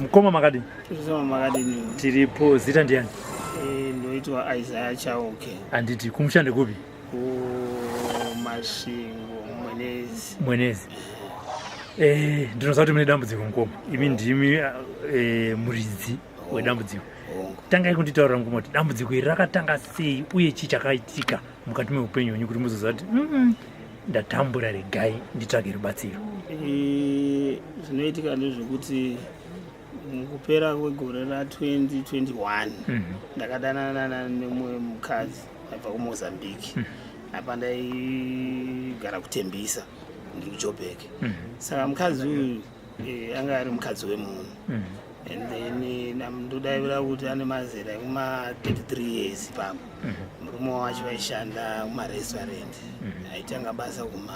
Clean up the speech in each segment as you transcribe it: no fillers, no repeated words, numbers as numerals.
Mukoma makadini? Tozama makadini. Tiripo, zita ndiani? Eh, ndoitwa Isaiah Chauke. Anditi kumusha ndekupi? KuMasvingo Mwenezi. Mwenezi. Eh, ndinoziva kuti mune dambudziko mukoma. Imi ndimi eh, muridzi wedambudziko. Tangai kunditaurira mukoma kuti dambudziko iri rakatanga sei uye chii chakaitika mukati meupenyu hwenyu kuti muzoziva kuti ndatambura regai nditsvage rubatsiro. Eh, zvinoitika ndezvekuti mukupera kwegore ra2021 ndakadanana nemumwe mukadzi aibva kuMozambique. Apa ndaigara kuTembisa, ndiri kuJobek. Saka mukadzi uyu anga ari mukadzi wemunhu. And then ndodaivira kuti ane mazera ekuma 33 years ipapo. Murume wacho vaishanda kumarestaurant, aitanga basa kuma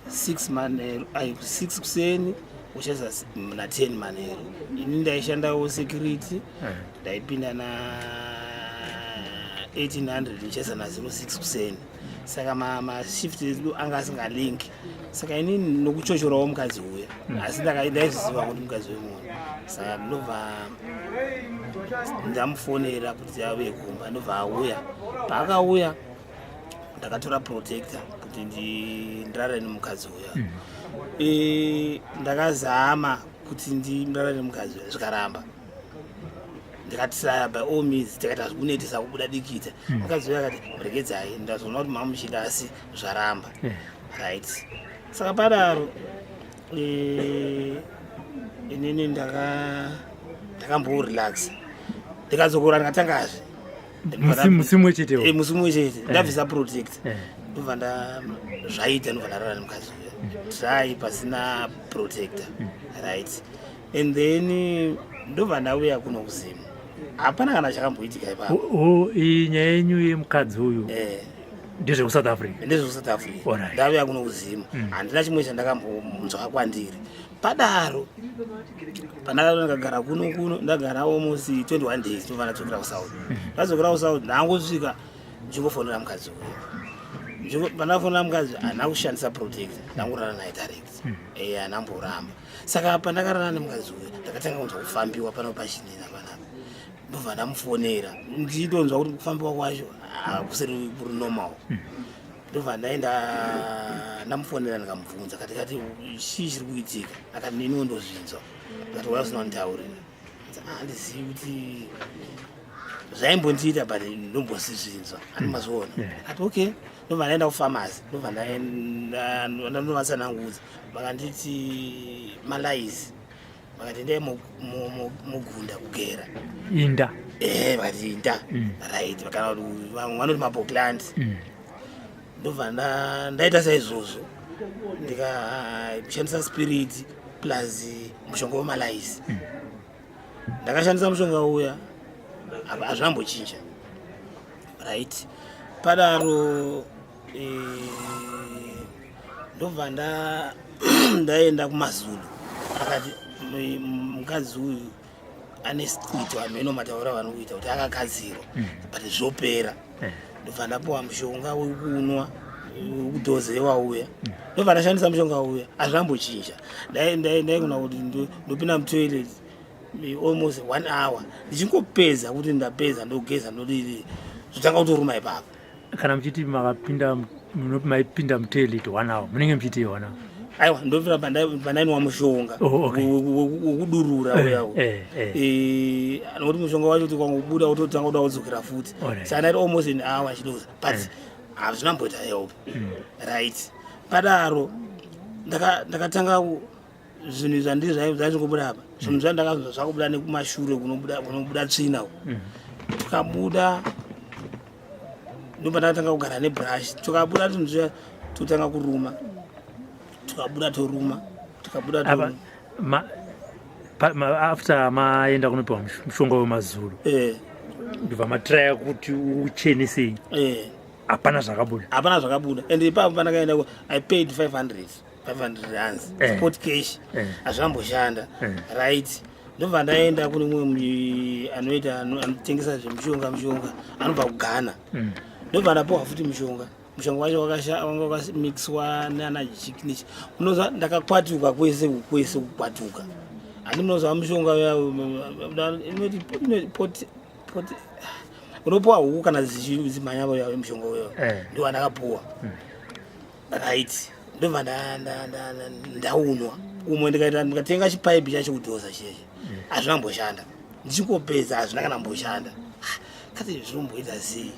6 manheru, ai 6 kuseni uchaza na 10 manheru. Ini ndaishandawo security, ndaipinda na 1800 ndichaza na 06 kuseni. Saka mashift edu anga asingalinki. Saka inini nokuchochorawo mukadzi uya, asi ndaizviziva kuti mukadzi wemunhu. Saka ndobva ndamufonera kuti ave kumba, ndobva auya. Paakauya ndakatora protector kuti ndirare nemukadzi uya. Ndakazama kuti ndirare nemukadzi uya, zvikaramba. Ndikatiraya by all means, tikaita zvekunetesa kubuda dikita. Mukadzi uya akati, "Regedzai, ndazoona kuti mamuchida, asi zvaramba." Right, saka padaro inini ndakamborelaxa, ndikadzokora, ndikatangazve. Musi mumwe chete? Musi mumwe chete, ndabvisa protect. Ndobva zvaita, ndobva ndarara nemukadzi uya try pasina protector. Right, and then ndobva ndauya kuno kuZimu, hapana kana chakamboitika ipapo. Iyi nyaya yenyu yemukadzi uyu ndezvekuSouth Africa? NdezvekuSouth Africa. Ndauya kuno kuZimu, handina chimwe chandakambonzwa kwandiri. Padaro pandakado ndakagara kuno, kuno ndagara almost 21 days, ndobva ndadzokera kuSouth. Ndadzokera kuSouth, ndangosvika ndichingofonera mukadzi uyu. Pandafonera mukadzi, handina kushandisa protector, ndangorara naye direct. Handamboramba. Saka pandakarara nemukadzi uyu, ndakatanga kunzwa kufambiwa pano pachinina panapa. Ndobva ndamufonera, ndichitonzwa kuti kufambiwa kwacho hakusiri kuri normal. Ndobva ndaenda ndamufonera, ndikamubvunza, kati kati chii chiri kuitika? Akati, "Neniwo ndozvinzwa." Ndikati, "Waya usina kunditaurira?" "Handizivi kuti zvaimbondiita, but ndombosizvinzwa ani mazviona." Ati, "Okay." Ndobva ndaenda kupharmacy, ndobva ndanovatsanangudza, vakanditi malice, vakati ndai mugunda kugera. Inda. Vakati inda. Right, kana kuti vamwe vanoti mabokland. Ndobva ndaita saizvozvo, ndikashandisa spirit plus mushonga wemalice. Ndakashandisa mushonga uya, hazvinambochinja. Right, padaro ndobva ndaenda kumaZulu, akati mukadzi uyu ane squito, hameno mataura vanokuita kuti akagadzirwa, but zvopera. Ndobva ndapiwa mushonga wekunwa, wekudhozewa uya. Ndobva ndashandisa mushonga uya, hazvinambochinja. Ndaigona kuti ndopinda mutoilet almost one hour, ndichingopedza kuti ndapedza, ndogeza, ndodii, zvotanga kutoruma ipapo. Kana muchiti makapinda, maipinda mutoilet one hour, munenge muchiti one hour? Aiwa, ndopinda pandainwa mushonga wekudurura uya. Nokuti mushonga wacho kuti kwangobuda utotanga kuda kudzokera futi. Saka ndaiti almost an hour achidoza, but hazvinamboita help. Right, padaro ndakatanga zvinhu zvandiri zvaizingobuda apa, zvinhu zvandakazwa zvakubuda nekumashure kunobuda tsvina uku. Tukabuda, ndobva ndakatanga kugara nebrush. Tukabuda tunhu tuya, totanga kuruma, tukabuda toruma, tukabuda Apa toruma. After maenda kunopiwa mushonga wemaZulu, ndobva matraya kuti uchenesei? Hapana zvakabuda? Hapana zvakabuda. And ipapo pandakaenda I paid 500 500 rands spot cash. Hazvamboshanda. Right, ndobva ndaenda kune mumwe anoita anotengesa zvemushonga, mushonga anobva kuGhana. Ndobva ndapiwa futi mushonga. Mushonga wacho wanga wakamixwa nana jiknish. Unozwa ndakakwatuka kwese kwese, kukwatuka. Handi munoziva mushonga uya, inoti poti poti unopuwa huku kana dzimhanya uya mushonga uyo. Ndiwo andakapuwa. Right, ndobva ndaunwa umwe, ndikaita ndikatenga chipaipi chacho kudhoza chiyechi, hazvina mboshanda. Ndichingopedza hazvina kana mboshanda. Kati zvinomboita sei?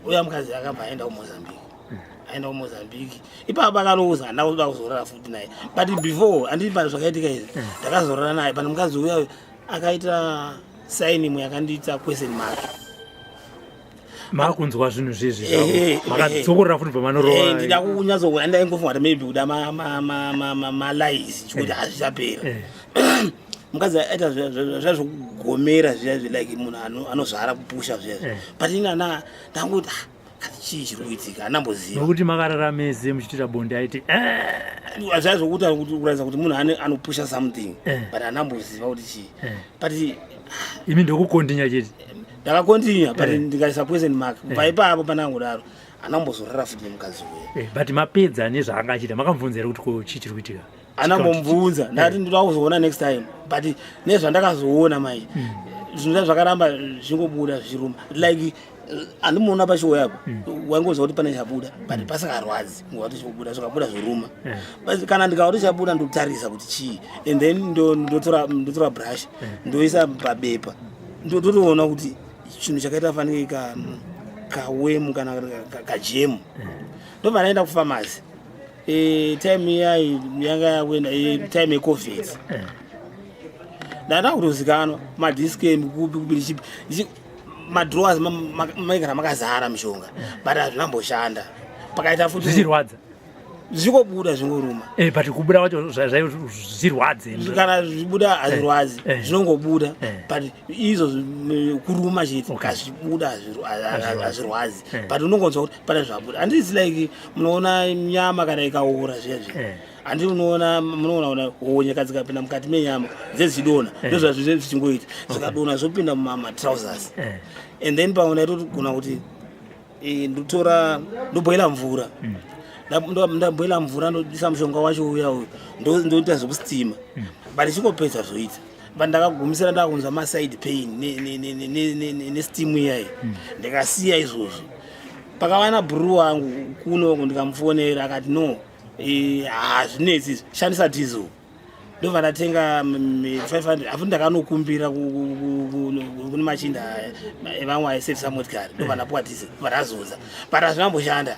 Uya mukadzi akabva aenda kuMozambique. Aenda kuMozambique ipapo akanouza handina kuda kuzorara futi naye, but before handii pane zvakaitika izvi, ndakazorara naye. Pane mukadzi uya akaita sign imwe yakandiita question mark. Makunzwa zvinhu zvezvi zvavo, makadzokorora futi pamanorova? Ndida kunyatsokuona, ndaingofunga kuti maybe kuda malies chikuti hazvichapera. Mukadzi aita zviya zvokugomera zviya, like munhu anozvara, kupusha zviya. But ini ana ndangoti, "Ah, kati chii chiri kuitika?" Handamboziva. Nokuti makarara mese muchiitira bonde, aiti Zviya zvokuti kuratidza kuti munhu anopusha something, but handamboziva kuti chii. But Imi ndokukontinya chete. Ndakakontinya, but ndikaisa question mark kubva ipapo. Panangodaro handambozorara futi nemukadzi uya. But mapedza nezvaanga achiita, makamubvunza here kuti ko chii chiri kuitika? Anambomubvunza, ndati ndoda kuzoona next time, but nezvandakazoona mai, zvinhu zvakaramba zvingobuda zvichiruma, like handimuona pachiwo apo, waingoziva kuti pane chabuda, but pasingarwadzi, ngoti chikubuda, zvikabuda zvoruma. But kana ndikaona kuti chabuda, ndotarisa kuti chii, and then ndotora brush, ndoisa pabepa, ndotoona kuti chinhu chakaita fanike kawemu kana kajemu. Ndobva ndaenda kufamasi. Time iyai yanga yakuenda time yeCovid. Ndanda kutozikanwa maDis-Chem kupi kupi, madrawers maigara makazara mishonga, but hazvinamboshanda. Pakaita futi Zvichirwadza? Zvingobuda, zvingoruma. But kubuda kwacho zvirwadze? Kana zvibuda hazvirwadzi. Zvinongobuda. But izvo kuruma chete. Kazvibuda hazvirwadzi, but unongonzwa kuti pane zvabuda. Handisi like munoona nyama kana ikaora zviya zviya, handi unoona, munoona ona honye dzikapinda mukati menyama dzezvidonha, ndozvazvizve zvichingoita, zvikadonha zvopinda mumatrousers. And then pamwe ndaitogona kuti ndotora, ndobhoila mvura. Ndabhoila mvura, ndoisa mushonga wacho uya uyu, ndoita zvekustima, but ichingopedza zvoita. But ndakagumisira ndakunzwa maside pain nesteam iyayi, ndikasiya izvozvo. Pakava nabhuru wangu kuno, ndikamufonera, akati, "No, hazvinetsi izvi, shandisa diesel." Ndobva ndatenga 500 afu, ndakanokumbira kune machinda evamwe aisevhisa motikari, ndobva ndapuwa diesel, ndobva ndazodza, but hazvinamboshanda.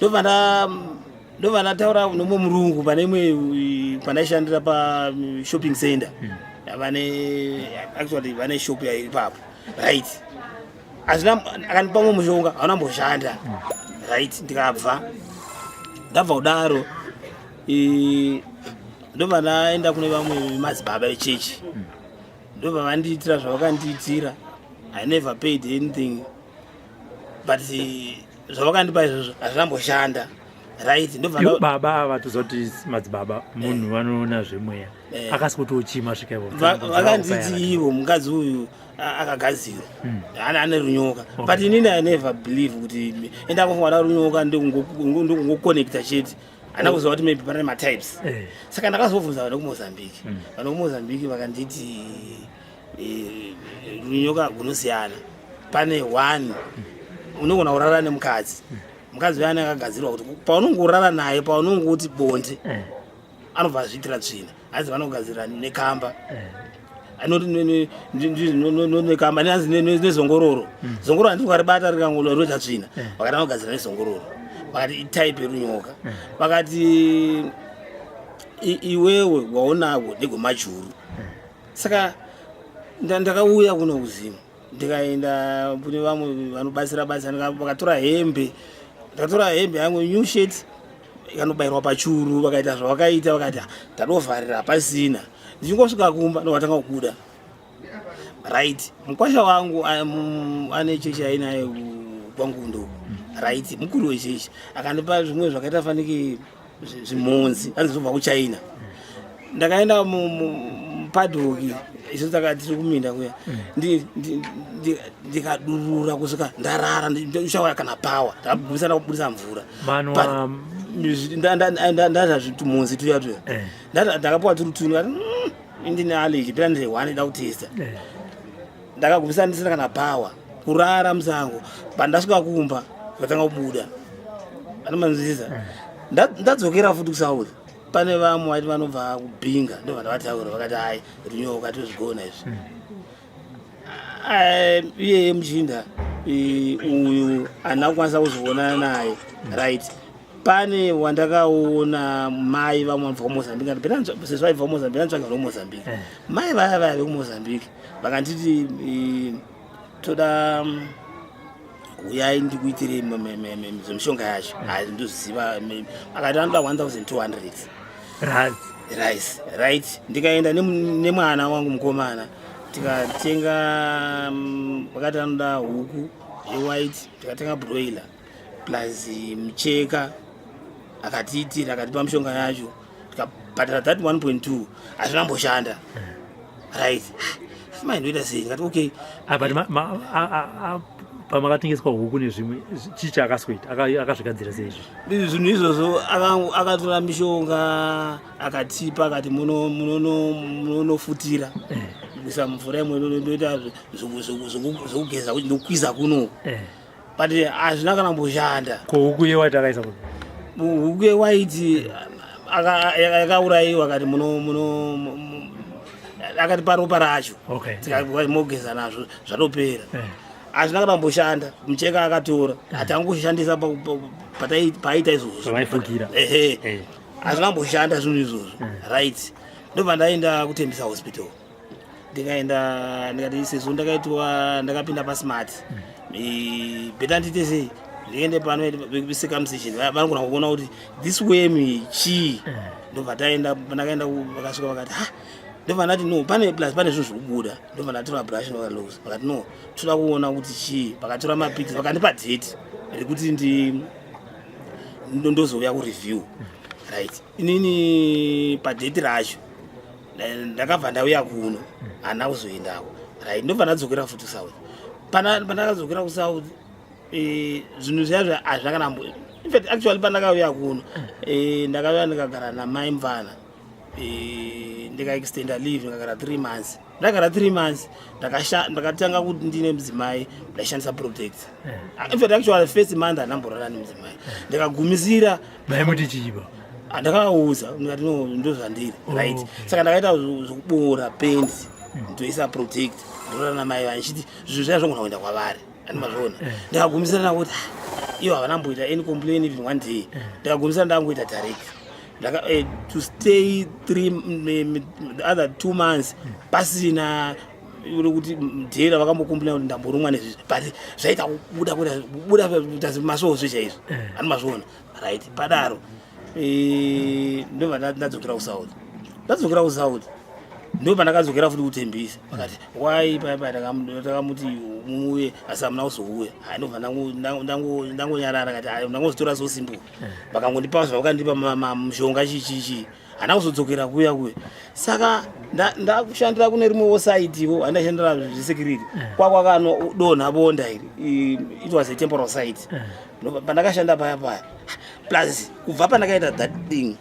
Ndobva ndataura nomumwe murungu pane imwe pandaishandira pashopping center, vane actually vane shop yairi ipapo, right? Hazvina, akandipa mumwe mushonga, hauna mboshanda, right? Ndikabva ndabva kudaro, ndobva ndaenda kune vamwe madzibaba echechi, ndobva vandiitira zvavakandiitira. I never paid anything, but zvavakandipa izvozvo hazvinamboshanda, right? Ndobva Ivo baba ava, tozoti madzibaba, munhu vanoona zvemweya, akasi kuti uchima svika ivo? Vakanditi ivo mukadzi uyu akagadzirwa, ane runyoka. But inini I never believe kuti enda kufunga runyoka ndokungoconnecta chete, handina kuziva kuti maybe pane matypes. Saka ndakazobvunza vanhu kuMozambique. Vanhu kuMozambique vakanditi runyoka gunosiyana. Pane one unogona kurara nemukadzi, mukadzi uyani akagadzirwa kuti paunongorara naye, paunongoti bonde, anobva azviitira tsvina. Hanzi vanogadzira nekamba, nekamba, hanzi nezongororo. Zongororo handiti ukaribata rikangoita tsvina? Vakati vanogadzira nezongororo, vakati itype yerunyoka. Vakati iwewe waonako ndegwemajuru. Saka ndakauya kuno kuzimu, ndikaenda kune vamwe vanobatsira batsira, vakatora hembe. Ndakatora hembe yangu, new shirt, ikanobayirwa pachuru. Vakaita zvavakaita, vakati, "Ah, tadovharira hapasina." Ndichingosvika kumba ndovatanga kubuda, right? Mukwasha wangu ane chechi ainaye kwangundo, right? Mukuru wechechi akandipa zvimwe zvakaita fanike zvimhunzi, hanzi zvobva kuChina. Ndakaenda mupaddock, isu tiri kuminda kuya, ndikadurura kusvika ndarara, ndichauya kana power, ndakagumisa ndakubudisa mvura. Manwa? Ndaza zvitumhunzi tuya tuya. Ndakapiwa turi tunu, kati. Indine allergy, pera ndine one ida kutesta. Ndakagumisa ndisina kana power, kurara musango. Pandasvika kumba zvatanga kubuda, anomanzwisisa. Ndadzokera futi kuSouth, pane vamwe vaiti vanobva kuBinga, ndo vandavataura, vakati, "Hai, runyoka tozvigona izvi." Iyeye muchinda uyu handina kukwanisa kuzoonana naye, right? Pane wandakaona, mai vamwe vanobva kuMozambique, sezvo vaibva kuMozambique, antsvaga vekumozambique. Mai vaya vaya vekuMozambique vakanditi, "Toda uyai ndikuitire zvemishonga yacho." Hai, ndozviziva. Akati anoda 1200 rands. Rice, right. Ndikaenda nemwana wangu mukomana, tikatenga, vakati anoda huku yewhite, tikatenga broiler plus mucheka. Akatiitira, akatipa mishonga yacho, tikabhadhara that 1.2. Hazvina mboshanda, right? Mai, ndoita sei? Ndikati, "Okay." Ah, but pamakatengeswa huku nezvimwe, chii chaakasweta? Akazvigadzira sei izvozvo? Zvinhu izvozvo, akatora mishonga akatipa, akati, "Munonofutira kuisa mvura imwe, ndoita zvokugeza kuti ndokwiza kuno." But hazvina kana mboshanda. Ko huku yewhite akaisa kupi? Huku yewhite yakaurayiwa, akati akati paropa racho mogeza nazvo, zvatopera. Hazvina kana kumboshanda. Mucheka akatora, hatangoshandisa paaita izvozvo. Zvavaifukira. Ehe. Hazvina kumboshanda zvinhu izvozvo, right? Ndobva ndaenda kuTembisa Hospital. Ndikaenda, ndikati, sezvo ndakaitwa, ndakapinda pasmart, better ndiite sei? Ndiende pano circumcision, vanogona kuona kuti this worm chii. Ndobva taenda. Pandakaenda, vakasvika vakati, "Ha." Ndobva ndati, "No, pane plus pane zvinhu zvikubuda." Ndobva ndatora brush ndokalosa. Vakati, "No, toda kuona kuti chii." Vakatora mapictures, vakandipa date rekuti ndozouya kureview, right? Inini padate racho ndakabva ndauya kuno, handina kuzoendako, right? Ndobva ndadzokera futi South. Pandakadzokera kuSouth, zvinhu zviya hazvina kana infact, actually, pandakauya kuno, ndakauya ndikagara namai mvana, ndikaextenda leave, ndikagara 3 months. Ndagara 3 months, ndakatanga kuti ndine mudzimai, ndaishandisa protect. Infact, actually, first month handamborara nemudzimai, ndikagumisira. Maimuti chiiba? Ndakauza, ndikati, "No, ndo zvandiri." Right. Saka ndakaita zvokubora pendi, ndoisa protect, ndorara namai vanhu, ndichiti zvinhu zviya zvogona kuenda kwavari, andimazviona. Ndikagumisira nakuti, "Ah, ivo havana mboita any complain even one day." Ndikagumisira ndangoita direct. To stay three the other 2 months pasina uri kuti dhera vakambocomplaina kuti ndamborumwa nezvizvi, but zvaita kubuda, kubuda kuita masvosve chaizvo, andimazviona, right? Padaro, ndobva ndadzokera kuSouth. Ndadzokera kuSouth, ndo pandakadzokera futi kuTembisa. Vakati, "Wai paya paya takamuti muuye, asi hamuna kuzouya." Hai, ndobva ndangonyarara, kati, "Hai, ndangozitora so simple." Vakangondipa zvavakandipa, mushonga, chichichi. Handina kuzodzokera kuya kuya. Saka ndakushandira kune rimwewo sitewo, handashandira zvesecurity, kwakwakanodonha bonda iri. It was a temporal site. Pandakashanda paya paya, plus kubva pandakaita that thing,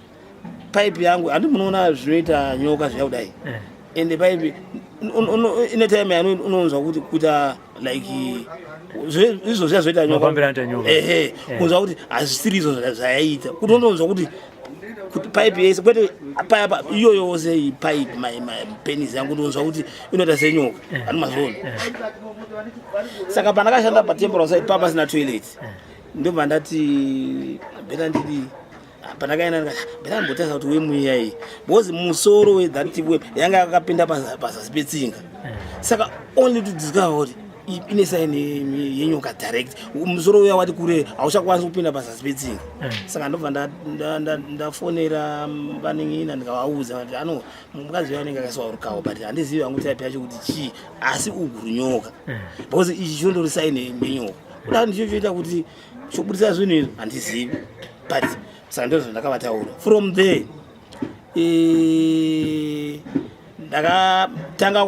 pipe yangu, handi munoona zvinoita nyoka zviya kudai? Ende pipe ine time yano unonzwa kuti kuita like izvo zviya zvoita nyoka. Mafambiro anoita nyoka. Ehe. Kunzwa kuti hazvisiri izvo zvayaita, kuti unonzwa kuti pipe yese, kwete paya, iyo yose iyi pipe, penis yangu, ndonzwa kuti inoita senyoka, ani mazviona. Saka pandakashanda patemporal site pa pasina toilet, ndobva ndati, "Better ndidi." Pandakaenda ndikati, "Better ndimbotarisa kuti worm iya iyi," because musoro wethat worm yanga yakapinda pazasi petsinga. Saka only to discover kuti ine sign yenyoka direct. Musoro uya wati kure, hauchakwanisi kupinda pazasi petsinga. Saka ndobva ndafonera vanin'ina, ndikavaudza kuti, "Ano mukadzi uyo anenge akaiswa rukawo, but handizivi hangu type yacho kuti chii, asi ugu runyoka, because ichi chindori sign yenyoka. Kuda ndicho choita kuti chobudisa zvinhu izvo, handizivi." But saka ndozvo ndakavataura. From there, ndakatanga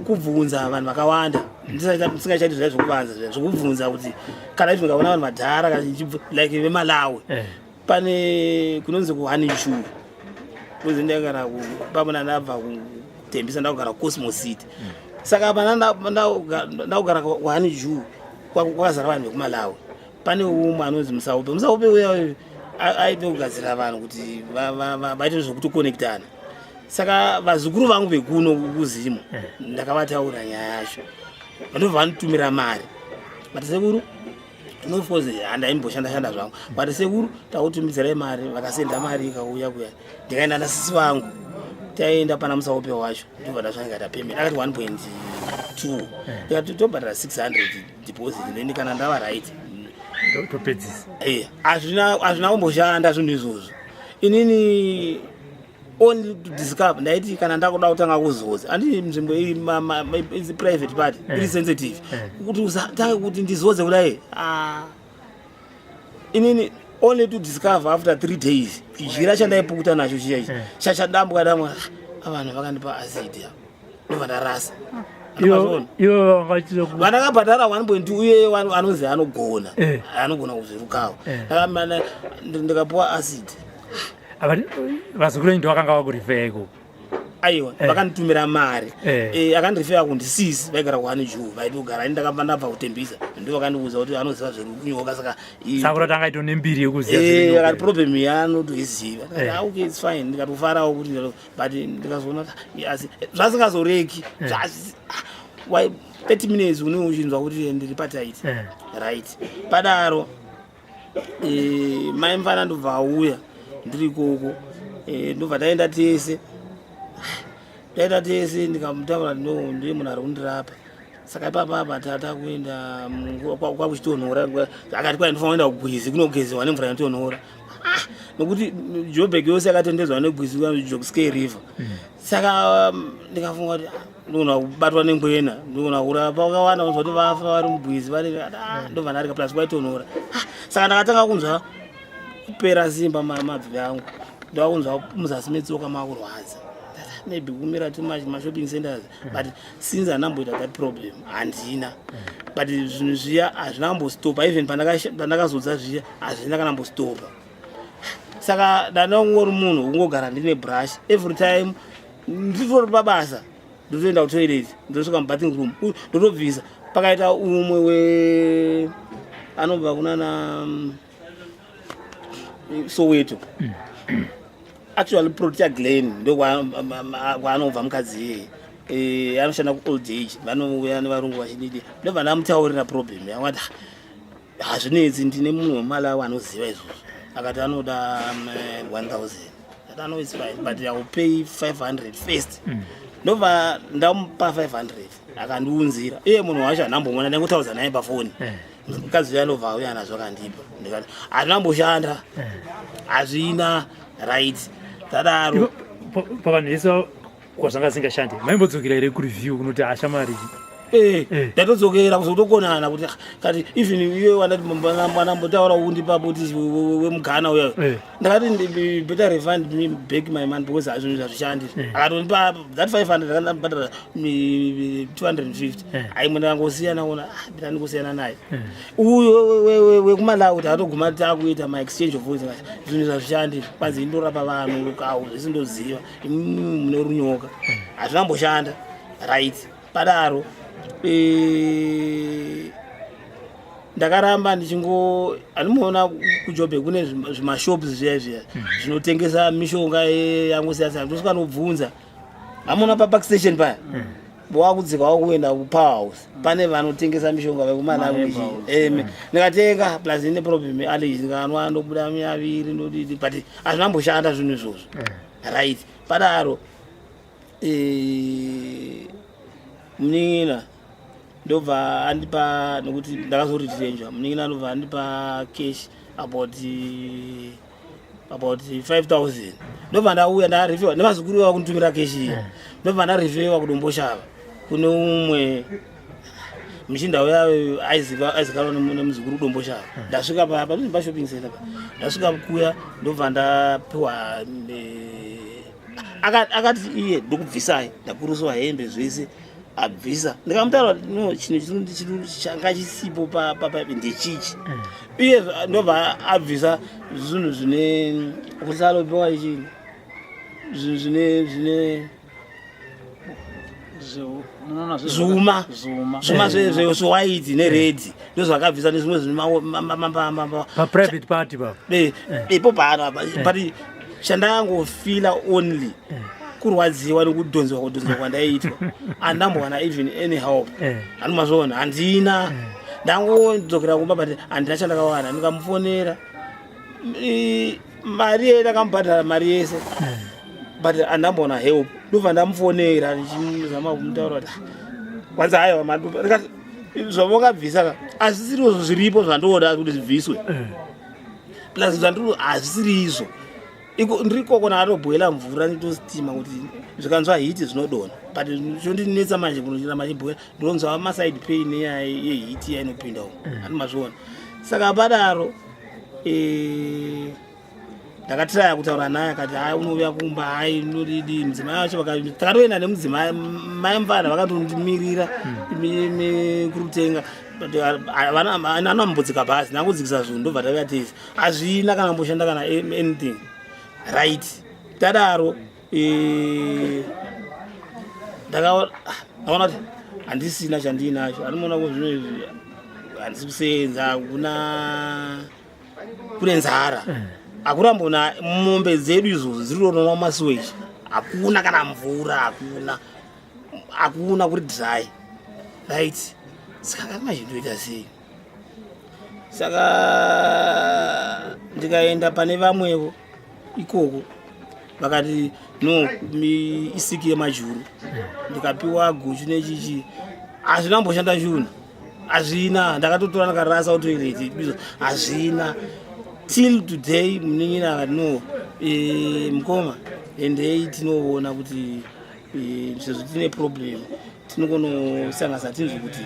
kubvunza vanhu vakawanda, ndisingachaiti zviya zvekuvanza, zviya zvekubvunza kuti kana izvi ndikaona vanhu vadhara kana like veMalawi. Pane kunonzi kuHanichu, kuzi ndakagara pamuna, ndabva. kuTembisa, ndakugara kuCosmo City. Saka pana ndakugara kuHoneydew, kwakazara vanhu vekuMalawi. Pane umwe anonzi Musaupe. Musaupe uya aite kugadzira vanhu kuti vaite zvekutokonektana. Saka vazukuru vangu vekuno kuZimu ndakavataura nyaya yacho, vandobva vanditumira mari. Vati, "Sekuru," no, of course handaimboshanda shanda zvangu, but, "Sekuru, takutumidzirai mari." Vakasenda mari, ikauya kuya. Ndikaenda nasisi vangu, taenda pana Musaupe wacho, ndobva ndasvika, ndikaita payment. Akati 1.2. Ndikati tobhadhara 600 deposit, then kana ndava right Topedzisa. Hazvina kumboshanda zvinhu izvozvo. Inini only to discover, ndaiti kana ndakuda kutanga kuzodza, handii nzvimbo iyi is private part, iri sensitive, kuti usatange kuti ndizodze kudai. Ah. Inini only to discover after 3 days, chijira chandaipukuta nacho chiya ichi chachadambuka dambuka. Vanhu vakandipa acid, ndobva ndarasa. Ivo vangachita Vandakabhadhara 1.2, uye anonzi anogona anogona kuzvirukawo. Ndikapuwa acid. Vazukuru venyu ndovakanga vakurifeya ikoko? Aiwa, vakanditumira mari. Akandirifeya kundisisi vaigara kuHoneydew, vaitogara. Ini ndakabva ndabva kuTembisa, ndo vakandiudza kuti anoziva zvekunyoka, saka Saka kuti anga ito nembiri yekuziva akati problem yaanotoiziva. Ndikati, "Ah, okay, it's fine." Ndikatofarawo kuti but ndikazoona kuti, asi zvasingazoreki. 30 minutes une uchinzwa kuti ndiri patight. Right, padaro mai mufana ndobva auya ndiri ikoko. Ndobva taenda tese, taenda tese. Ndikamutaura, no, ndiye munhu ari kundirapa. Saka ipapa apa tata kuenda kwakuchitonhora. Akati kwai ndinofanira kuenda kugwizi kunogezewa nemvura inotonhora. Ah, nokuti Joburg yose yakatendedzwa negwizi, Jukskei River. Saka ndikafunga kuti ndogona kubatwa nengwena, ndogona kurapa vakawanda, kunzwa kuti vafa vari mugwizi vari. Ndobva ndarika, plus kwaitonhora. Ah, saka ndakatanga kunzwa kupera simba mabvi angu, ndava kunzwa muzasi metsoka makurwadza. Maybe kumira too much mashopping centers, but since handamboita that problem handina. But zvinhu zviya hazvina kumbostopa. Even pandakazodza zviya hazvina kana mbostopa. Saka ndandangori munhu wekungogara ndine brush every time. Nditori pabasa, ndotoenda kutoilet, ndosvika mubathing room, ndotobvisa. Pakaita umwe we anobva kunana Soweto, actually Protea Glen, ndokwaanobva mukadzi iyeye. Anoshanda kuold age, vanouya nevarungu vachididi. Ndobva ndamutaurira problem yangu. Ati, "Hazvinetsi, ndine munhu weMalawi anoziva izvozvo." Akati anoda 1000. Ati, "No, it's fine, but I will pay 500 first." Ndobva ndamupa 500, akandiunzira. Iye munhu wacho handambomuona, ndaingotaudza naye pafoni. Mukadzi uya anobva auya nazvo, akandipa. Ndikati hazvina mboshanda, hazvina. Right, tadaro. Pavanhu vese kwazvanga zingashandi, maimbodzokera here kureview kunoti ashamari? Ndatodzokera kuzotokonana kuti, ah, kati even iye wandati wanambotaura undipapo kuti wemuGhana uya, ndakati, "Better refund me back my money because zvinhu zvazvishandi." Akatondipa that 500, akandibhadhara 250. Aimwe ndakangosiyana ona, ah, better ndingosiyana naye uyo wekuMalawi. Takatoguma takuita maexchange of voice. Zvinhu zvazvishandi, kwanzi indorapa vanhu rukawu zvese ndoziva, imimi mune runyoka. Hazvinamboshanda. Right, padaro ndakaramba ndichingo handimuona kuJoburg kune zvimashops zviya zviya zvinotengesa mishonga yangosiyana siyana. Ndosvika nobvunza, hamuna paPark Station paya, wakudzika wakuenda kuPowerhouse, pane vanotengesa mishonga vekuMalawi. Ndikatenga, plus ine problem yeallergy, ndikanwa ndobuda miyaviri, ndodidi, but hazvinamboshanda zvinhu izvozvo. Right, padaro munin'ina ndobva andipa, nokuti ndakazoretrenchwa, munin'ina ndobva andipa cash about 5000. Ndobva ndauya ndarefewa nevazukuru vava kunditumira cash iya. Ndobva ndarefewa kuDomboshava kune umwe muchinda uya aizikanwa nemuzukuru kuDomboshava. Ndasvika panonzi pashopping center pa, ndasvika kuya, ndobva ndapiwa akati iye, "Ndokubvisai." Ndakuruswa hembe zvese, abvisa. Ndikamutaura, "No, chinhu changa chisipo ndechichi." Iye ndobva abvisa zvinhu zvine kusalopewa ichini, zvinhu zvine Zvuma zvuma zvewaiti neredhi ndozvakabvisa nezvimwe zvimapaprivate party papa ipo paano apa but chandakangofila only kurwadziwa nekudhonzwa kudhonzwa kwandaiitwa andambowana even any help. Handimazviona, handina. Ndangodzokera kumba, but handina chandakawana. Ndikamufonera, mari ye ndakamubhadhara mari yese, but handamboona help. Ndobva ndamufonera ndichizama kumutaura kuti, "Ah, kwanza aiwa, ndikati zvavakabvisa ka hazvisiriwo zviripo zvandoda kuti zvibviswe, plus zvandiri hazvisiri izvo." Iko ndiri koko ndakatobhoila mvura, nditostima kuti zvikanzwa heat zvinodonha, but chondinetsa manje kunochiramba chibhoila, ndonzwa maside pain nenyaya yeheat iya inopinda umu. Handimazviona. Saka padaro ndakatiraya kutaura naye, akati hai, unouya kumba, hai, unodidi. Mudzimai wacho takatoenda nemudzimai, mai mufana vakatondimirira kuri kutenga, but anambodzika bhazi, ndangodzikisa zvinhu, ndobva tauya tese. Hazvina kana mboshanda kana anything, right? Tadaro ndakaona kuti handisina chandiinacho. Andimoona ko zvino izvi handisi kusenza, hakuna, kune nzara, hakurambona mombe dzedu izvozvo dziri kutonwa masewage, hakuna kana mvura, hakuna, hakuna, kuri dry, right? Saka ngati manje ndoita sei? Saka ndikaenda pane vamwevo ikoko, vakati no, isiki yemajuru. Ndikapiwa guchu nechichi, hazvina mboshanda chunhu, hazvina. Ndakatotora ndakarasa kutoilet izvo, hazvina till today. Munin'ina akati no, mukoma, endei tinoona kuti sezvo tine problem, tinokonosanganisa tinzwe kuti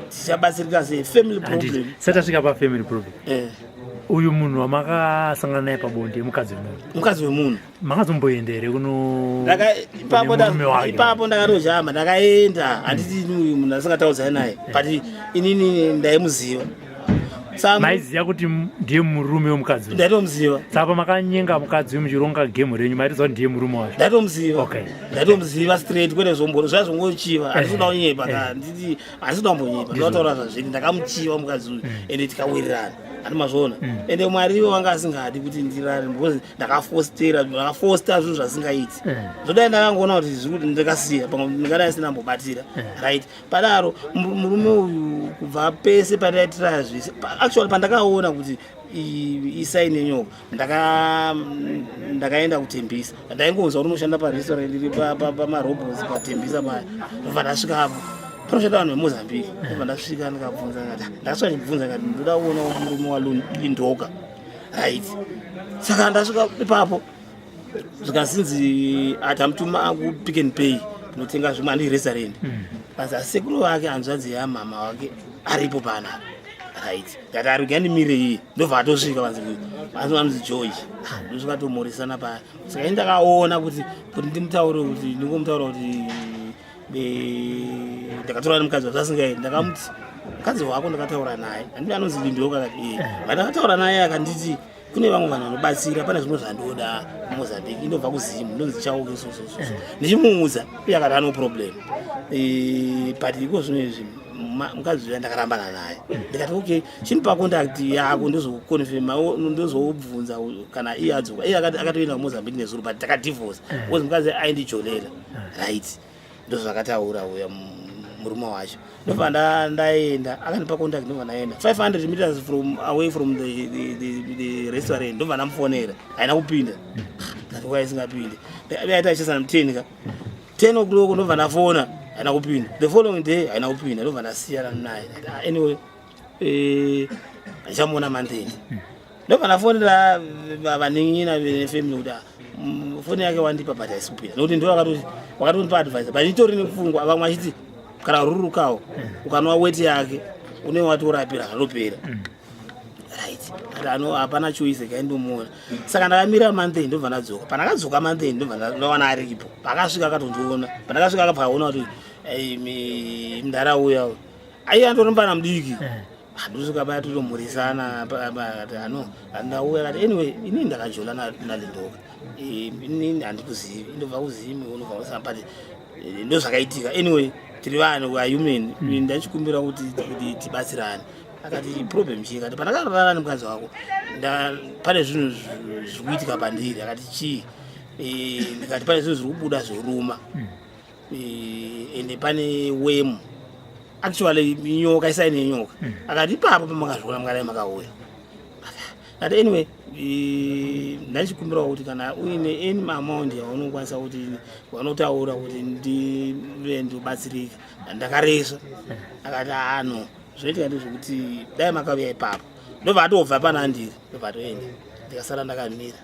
tichabatsirika sei, family problem. Satasvika pafamily problem, uyu munhu wamakasangana naye pabonde mukadzi wemunhu? Mukadzi wemunhu. Makazomboenda here kuno Ipapo kune murume wake? Ipapo ndakatojama, ndakaenda. Handiti uyu munhu asingataudzani naye, but inini ndaimuziva. Saka Maiziva kuti ndiye murume wemukadzi uyu? Ndaitomuziva. Saka pamakanyenga mukadzi uyu muchironga gemu renyu, maitoziva kuti ndiye murume wacho? Ndaitomuziva. Ndaitomuziva straight, kwete zvomboro zviya zvongochiva. Handisi kuda kunyepa ka, handiti handisi kuda kumbonyepa, ndinotaura zvazviri. Ndakamuchiva mukadzi uyu, ende tikawirirana, handi mazviona? Ende Mwari ivo vanga asingadi kuti ndirare because ndakafostera, ndakafosta zvinhu zvasingaiti. Zvodai ndakangoona kuti zviri kuti ndakasiya, pamwe ndingadai sina mbobatira, right? Padaro murume uyu kubva pese pandaitiraya zvese, actually pandakaona kuti isign yenyoka, ndakaenda kuTembisa. Ndaingonzwa kuti unoshanda parestaurant iri pamarobos paTembisa paya. Ndobva ndasvika apo panoshanda vanhu veMozambique. Ndobva ndasvika ndikabvunza, ndikati, ndakasvika ndichibvunza, ndikati ndoda kuona murume waLindoka, right? Saka ndasvika ipapo, zvikazinzi atamutuma kuPick and Pay kunotenga zvimwe, handi restaurant. Panzi asekuru vake, hanzvadzi yamama wake aripo panapa, right? Ndati ari kuyandimire iye, ndobva atosvika. Panzi vanzi George. Ndosvika tomurisana paya. Saka ini ndakaona kuti ndimutaure, kuti ndingomutaura kuti ndakatora nemukadzi wazvasingaiti. Ndakamuti mukadzi wako ndakataura naye, handii anonzi Lindoka? Akati ee. Vandakataura naye akanditi kune vamwe vanhu vanobatsira, pane zvimwe zvandoda kuMozambique, indobva kuZimu, ndonzi Chauke, so so so so. Ndichimuudza iye akati ano problem. But iko zvino izvi mukadzi uya ndakarambana naye. Ndikati okay, chinipa contact yako, ndozokonfirma, ndozobvunza kana iye adzoka. Iye akatoenda kuMozambique nezuro, but takadivorce because mukadzi aindijolela, right? Ndozvakataura uya murume wacho. Ndobva ndaenda, akandipa contact, ndobva ndaenda 500 meters from away from the restaurant. Ndobva ndamufonera, haina kupinda. Ndati wai isingapinde? Aita achisana 10 ka 10 o'clock. Ndobva ndafona, haina kupinda. The following day haina kupinda. Ndobva ndasiyana naye. Ndati, "Ah, anyway, handichamuona mandeni." Ndobva ndafonera vanin'ina vefamily kuti, "Ah, foni yake wandipa, but haisi kupinda," nokuti ndo wakatondipa advice, but itori nepfungwa. Vamwe vachiti kana rurukawo ukanwa weti yake une watorapira, zvatopera, right? But ano hapana choice, kaindomuona. Saka ndakamira month, ndobva ndadzoka. Pandakadzoka month, ndobva ndawana aripo. Pakasvika akatondiona. Pandakasvika akabva aona kuti, "Ei, mudhara uya ai andori mubana mudiki." Ndosvika paya totomhurisana. Akati ano handauya. Akati anyway, inini ndakajola naLindoka. Inini handikuzivi, indobva kuZimi, unobva kusa, but Ndo zvakaitika. Anyway, tiri vanhu, we are human. Ndachikumbira kuti tibatsirane. Akati, "Problem chii?" Akati, "Pandakarara nemukadzi wako, pane zvinhu zviri kuitika pandiri." Akati, "Chii?" Ndikati, "Pane zvinhu zviri kubuda zvoruma. Ende pane worm, actually nyoka, isai nenyoka." Akati, "Ipapo pamakazviona mukadai makauya." Ati, "Anyway, ndachikumbirawo kuti kana uine any amount yaunokwanisa kuti vanotaura kuti ndive ndobatsirika, ndakaresva." Akati, "Ano zvinoitika ndezvekuti dai makauya ipapo." Ndobva atobva pana ndiri, ndobva atoenda, ndikasara ndakamira.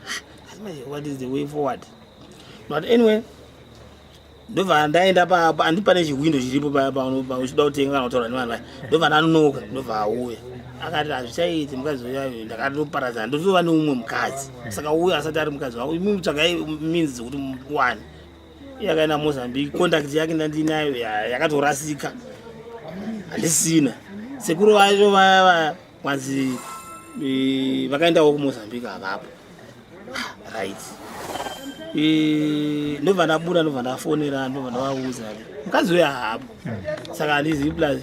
Asi manje, what is the way forward? But anyway, ndobva ndaenda handi pane chihwindo chiripo uchida kutenga kana kutaura nevanhu vaya. Ndobva ndanonoka, ndobva auya, akati, "Hazvichaiti, mukadzi uyayo ndakatoparadzana, ndotova neumwe mukadzi. Saka uyo asati ari mukadzi wako, imi tsvagai means dzekuti muwane." Iye akaenda Mozambique, contact yake ndandinayo yakatorasika, handisina. Sekuru vacho vaya vaya kwanzi vakaendawo kuMozambique, havapo. Right. Ndobva ndabuda, ndobva ndafonera, ndobva ndavaudza, mukadzi uyo haapo, saka handizivi. Plus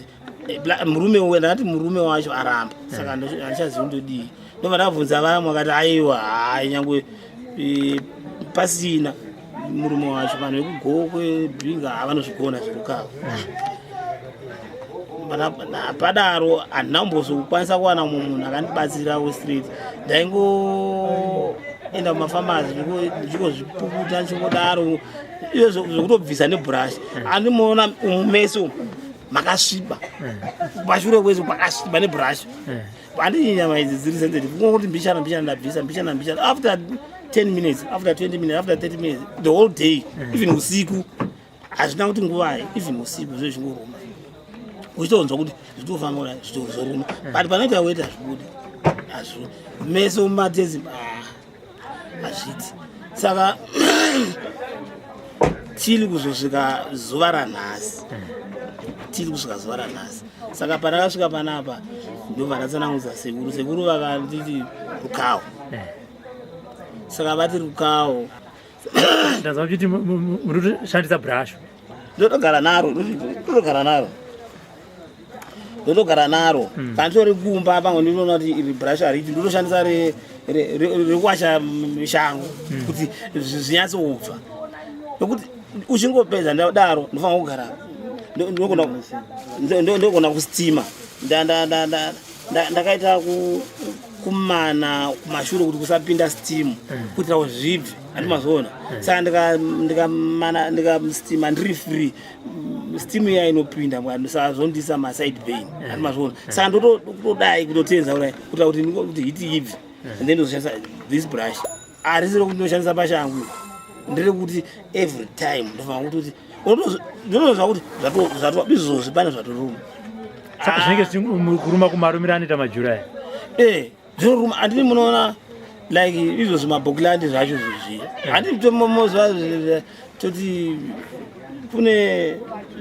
murume uyo, ndakati murume wacho aramba, saka handichazivi ndodii. Ndobva ndabvunza vamwe, akati, "Aiwa, hai, nyangwe pasina murume wacho, vanhu vekuGokwe, Bhinga havanozvigona zverukavo." Padaro handina kumbozokwanisa kuwana mumwe munhu akandibatsira kustreet. Ndaingoenda kumafamasi, ndichingozvipukuta, ndichingodaro iyo zvekutobvisa nebhurashi. Andimoona mumeso umu makasviba, pashure kwese pakasviba nebhurashi. Handii nyama idzi dziri sensitive, kungoti mbichana mbichana ndabvisa, mbichana mbichana, after 10 minutes, after 20 minutes, after 30 minutes, the whole day, even usiku, hazvina kuti nguvai, even usiku zvo zvingoruma, uchitonzwa kuti zvitofamba kudai, zvitozoruma, but panoita weti hazvibudi, hazvi meso mumatezi hazviti. Saka tiri kuzosvika zuva ranhasi, tiri kusvika zuva ranhasi. Saka pandakasvika panapa, ndobva ndatsanangudza sekuru. Sekuru vakanditi rukawo. Saka vati rukawo. Ndanzwa muchiti muri kutoshandisa bhurashu. Ndotogara naro, ndotogara naro, ndotogara naro. Kana nditori kumba, pamwe ndinoona kuti iri bhurashu hariti, ndotoshandisa rekuwasha shango kuti zvinyatsokubva, nokuti uchingopedza ndadaro ndofanira kugara, ndogona kustima. Ndakaita kumana kumashure kuti kusapinda steam, kuitira kuti zvibve, handi mazoona? Saka ndikamana, ndikastima ndiri free, steam iya inopinda mukati, saka zvondisa maside pain, handi mazvoona? Saka ndotodai kutotenza kudai kuitira kuti heat ibve, and then ndozoshandisa this brush. Harisi rokuti ndoshandisa pashangu, nderekuti every time ndofanira kutoti ndinotozva kuti izvozvi pane zvatoruma. Saka zvinenge zvichikuruma kumarumiro anoita majura aya? Eh, zvinoruma. Handini munoona like izvo zvimabhoklandi zvacho zviya, handiti moziva toti kune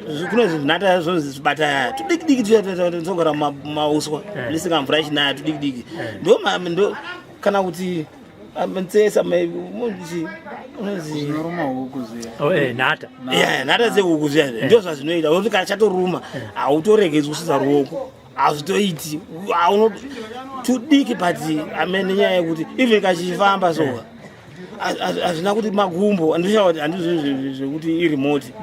zvinhata zvonzi zvibata tudiki diki tuya tinogara mumauswa, risinga mvura ichinaya, tudiki diki, ndo kana kuti ntsesa unonzi Zvinoruma huku zviya. Oh, nhata. Yeah, nhata dzehuku zviya, ndo zvazvinoita, kuti kana chatoruma hautoregedzi kusvitsa ruoko, hazvitoiti. Tudiki, but ame nenyaya yekuti even kachifamba so, hazvina kuti magumbo, andishaa kuti handizvo zvekuti iremote.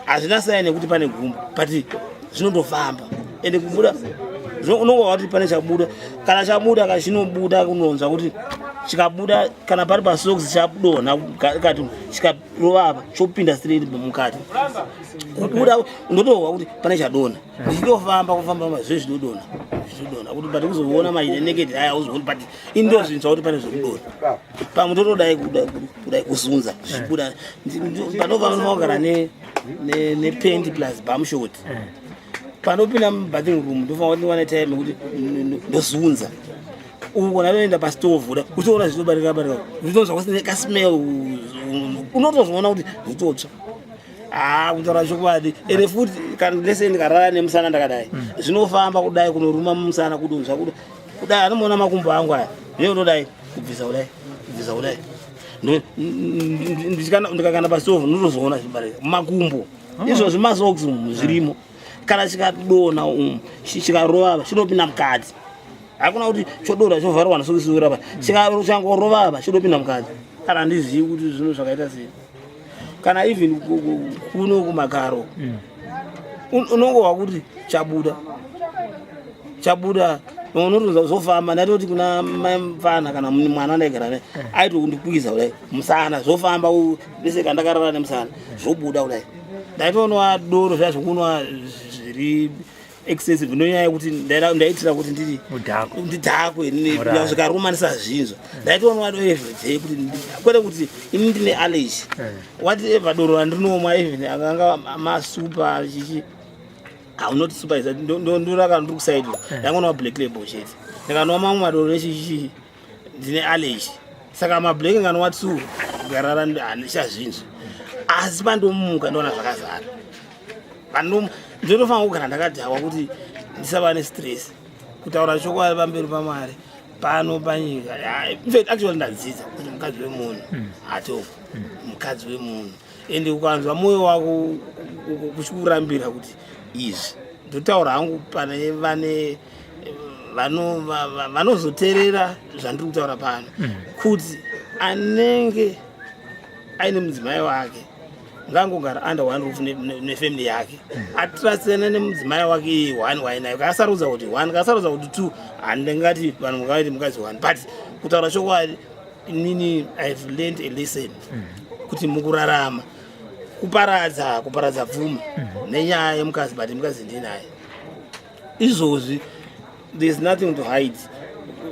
Hazvina sign yekuti pane gumbo, but zvinondofamba ende kubuda unongova kuti pane chabuda. Kana chabuda ka, chinobuda, kunonzwa kuti chikabuda, kana pari pasocks chadonha kati, chikarova apa, chopinda straight mukati. Kubuda ndotohwa kuti pane chadonha, ndichitofamba kufamba, zve zvinodonha, zvinodonha kuti, but kuzoona maine naked eye auzooni, but ini ndozvinzwa kuti pane zvekudonha pamwe, totodai kudai kuzunza zvichibuda. Panova kugara nepenti plus bum short, panopinda mubathing room ndofanira kuti ndiwane time yekuti ndozunza uko, ndatoenda pastovhu da uchiona zvinobarika barika, uchitonzwa kusine kasmell, unotozviona kuti zvitotsva. Ah, kutaura chokwadi, ende futi kana lese ndikarara nemusana ndakadai, zvinofamba kudai kunoruma mumusana, kudonzva kudai. Anomuona makumbo angu aya, ndinotodai kubvisa kudai, kubvisa kudai. Ndikakanda pastovhu, ndinotozoona zvibarika makumbo. Izvozvi masocks umu zvirimo. Kana chikadonha umu, chikarova, chinopinda mukati. Hakuna kuti chodonha chovharwa nesokisi rapa. Changorova apa, chinopinda mukati. Kana handizivi kuti zvinhu zvakaita sei. Kana even kuno kumakaro, unongohwa kuti chabuda, chabuda, unotoza zvofamba. Ndatoti kuna mai mufana kana mwana andaigara naye, aitokundikwiza kudai musana, zvofamba bese kandakarara nemusana, zvobuda kudai. Ndaitonwa doro zviya zvokunwa zviri excessive, nonyaya yekuti ndaitira kuti ndiri Udhakwe. Ndidhakwe. Alright. Zvikarumanisa zvinzwa. Ndaitonwa doro everyday kuti kwete kuti ini ndine allergy. Whatever doro randinomwa, even akanga masupa chichi, haunoti super is ndoraka ndiri kusaidi, ndangonwa Black Label chete. Ndikanwa mamwe madoro echichi, ndine allergy. Saka mablack nganwa two, garara handichazvinzwa, asi pandomuka ndoona zvakazara. Ndinotofanira kugara ndakadhakwa kuti ndisava nestress. Kutaura chokwadi pamberi paMwari pano panyika, in fact, actually ndadzidza kuti mukadzi wemunhu hatofa mukadzi wemunhu. Ende ukanzwa mwoyo wako kuchikurambira kuti izvi, ndotaura hangu pane vane vanozoteerera zvandiri kutaura pano, kuti anenge aine mudzimai wake ngangogara under one roof nefamily yake, atrasana nemudzimai wake iye one wainayo. Kaasarudza kuti one, kaasarudza kuti two, handingati vanhu mungavaiti mukadzi one. But kutaura chokwadi, inini I have learned a lesson kuti mukurarama kuparadza pfuma nenyaya yemukadzi, but mukadzi ndinaye izvozvi. There's nothing to hide.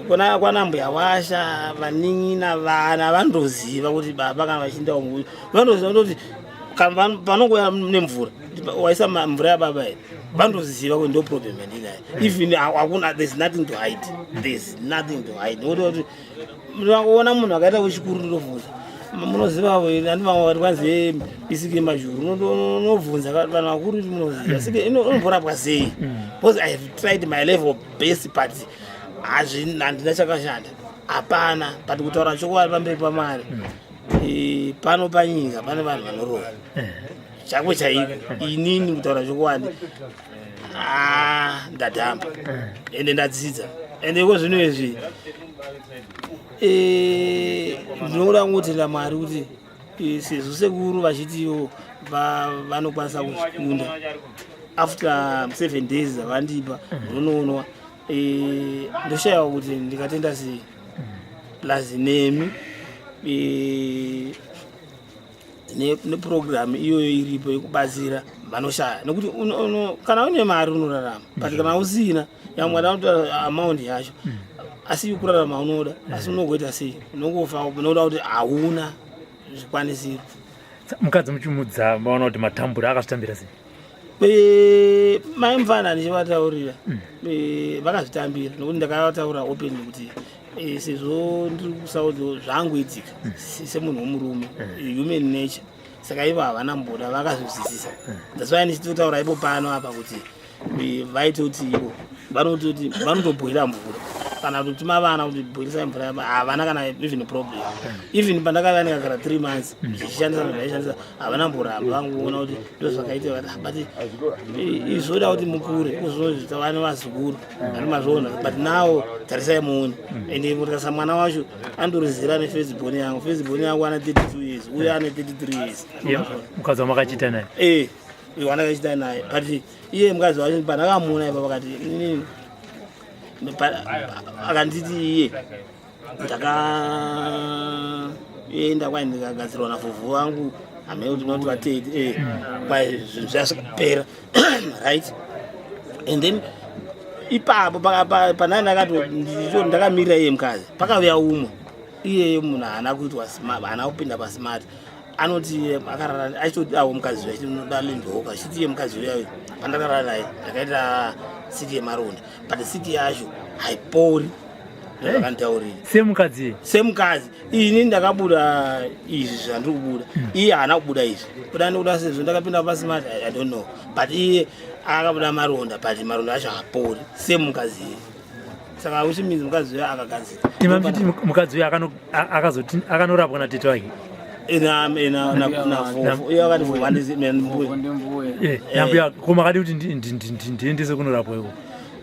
Kuna kwana mbuya washa, vanin'ina, vana vandoziva kuti baba kana vachinda umu vandoziva kuti kana panongouya nemvura, waisa mvura yababa here, vandoziva kuti ndo problem yandinayo. Even hakuna, there's nothing to hide, there's nothing to hide, nekuti kuti unoona munhu akaita wechikuru, ndinobvunza, munoziva andi vamwe vati kwanzi isike majuru, unobvunza vanhu vakuru kuti munoziva sike inomborapwa sei, because I have tried my level best, but handina chakashanda, hapana. But kutaura chokwadi pamberi paMwari, pano panyika pane vanhu vanorova chako chaiko. Inini kutaura chokwadi, ndadhamba ende ndadzidza. Ende iko zvino izvi, ndinoda kungotenda Mwari kuti sezvo sekuru vachitiwo vanokwanisa kuzvikunda after 7 days dzavandipa, ndinoonwa. Ndoshayiwa kuti ndikatenda sei, plus nemi neprogram iyoyo iripo yekubatsira vanoshaya, nekuti kana une mari unorarama, but kana usina, yamwe anotaura amount yacho, asi kurarama unoda, asi unogoita sei? Unongofa unoda kuti hauna zvikwanisiro. Mukadzi muchimudza, maona kuti matambura, akazvitambira sei? Mai mufana ndichivataurira, vakazvitambira, nokuti ndakavataura openly kuti sezvo ndiri kuSouth, zvangoitika semunhu womurume, human nature. Saka ivo havana mboda, vakazvizwisisa. That's why ndichitotaura ipo pano apa kuti vaitoti ivo vanototi vanotobhoira mvura kana kutotuma vana kuti bhoirisai mvura. Havana kana even problem. Even pandakava ndikagara 3 months zvichishandisa zvaishandisa, havana mboramba. Vangoona kuti ndo zvakaita vati, but izvoda kuti mukure kuzvozvita vane vazukuru ani mazviona. But now tarisai muone. Ende mutarisa mwana wacho andorizira nefirst born yangu. First born yangu ane 32 years, uye ane 33 years. Iye mukadzi wamakachita naye? Eh, wandakachita naye. But iye mukadzi wacho pandakamuona ipa, pakati inini akanditi iye ndakaenda kwai ndikagadzirwa navhovho vangu, hamene kuti unoti vatete, kwai zvinhu zvasvikapera, right? And then ipapo panai ndakati ndakamirira iye mukadzi, pakauya umwe. Iyeye munhu haana kuitwa haana kupinda pasmart. Anoti akarara achitodawo mukadzi uyo, achinoda landwalker, achiti iye mukadzi uyo pandakarara naye ndakaita siki yemaronda, but siki yacho haipori, ndozvakanditaurira. Semukadzi? Semukadzi. Ini ndakabuda izvi zvandiri kubuda, iye haana kubuda izvi. Kuda ndikuda sezvo ndakapinda pasmart, I don't know, but iye akabuda maronda, but maronda acho haapori semukadzi iye. Saka which means mukadzi uyo akagadzira. Imamchiti mukadzi uyo akazoti akanorapwa natete wake. Nambuya ko makadi kuti ndiendese kunorapwa iko?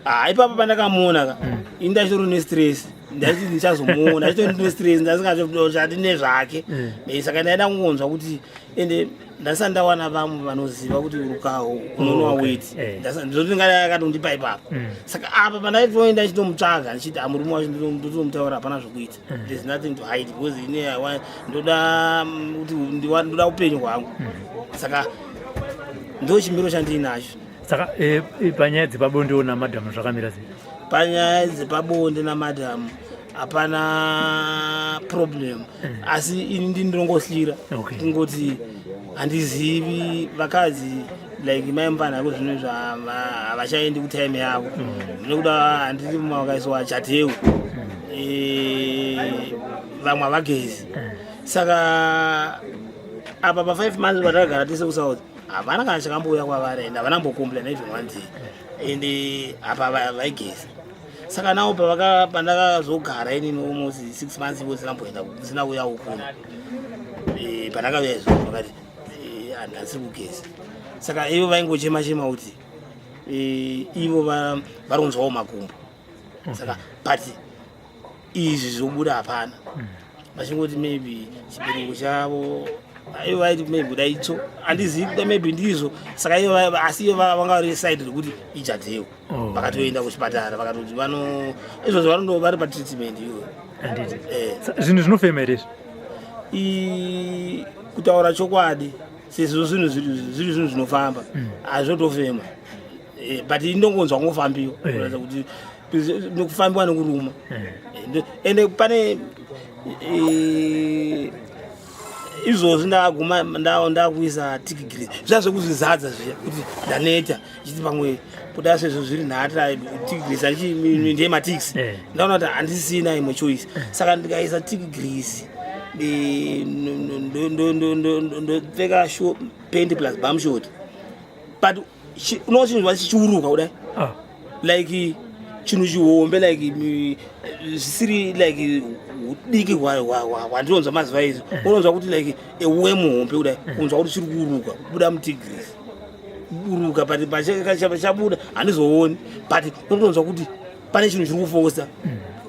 Ah, ipapo pandakamuona ka ini ndachitori nestress, ndaiti ndichazomuona, achitori nestress, ndasingachati nezvake. Saka ndaida kungonzwa kuti ende ndasati ndawana vamwe vanoziva kuti rukaho unonwa weti, ndizoti ndingadai akatondipa ipapo. Saka apa pandaitoenda chitomutsvaga ndichiti amurume wacho ndotomutaura, hapana zvokuita. There's nothing to hide because ine ndoda kuti ndoda upenyu hwangu. Saka ndo chimiro chandiinacho. Saka panyaya dzepabondewo namadhamu zvakamira sei? Panyaya dzepabonde namadhamu hapana problem, asi ini ndinongohlira kungoti handizivi vakadzi like mai mupanhako zvino havachaendi kutime yavo nekuda handiti vakaiswa chateu, vamwe havagezi. Saka apa pa5 months patakagara tese kuSouth havana kana chakambouya kwavari and havana mbocomplain even one day, and apa vaigeza. Saka nawo pandakazogara inini almost 6 months ivo ndisinamboenda, ndisina kuuyawo kuno, pandakauya izvozvo vakati handisi kugeza. Saka ivo vaingochema chema kuti ivo vari kunzwawo makumbo. Saka but izvi zvobuda hapana, vachingoti maybe chibereko chavo, ivo vaiti maybe kuda itsvo, handizivi kuda maybe ndizvo. Saka ivo asi ivo vanga vari side rekuti ijadheo. Vakatoenda kuchipatara, vakatoti vano izvozvo vanondo vari patreatment iyoyo. Handiti. Zvinhu zvinofema here izvi? Kutaura chokwadi, sezvo zvinhu zviri zvinhu zvinofamba, hazvotofema. But indongonzwa kungofambiwa kuratidza kuti nekufambiwa nekuruma. Ende pane izvozvi ndaguma ndakuisa tik grease zviya zvekuzvizadza zviya kuti ndaneta, ichiti pamwe kuda sezvo zviri nhata tik grease ndiye maticks. Ndaona kuti handisina imwe choice, saka ndikaisa tik grease, ndopfeka pant plus bum short, but unochinzwa chichiuruka kudai like chinhu chihombe, like zvisiri like udiki hwandinonzwa mazuva izvo. Unonzwa kuti like ewe muhombe kudai, unzwa kuti chiri kuuruka kubuda mutik grease, kuburuka, but pachabuda handizooni, but unotonzwa kuti pane chinhu chiri kufosa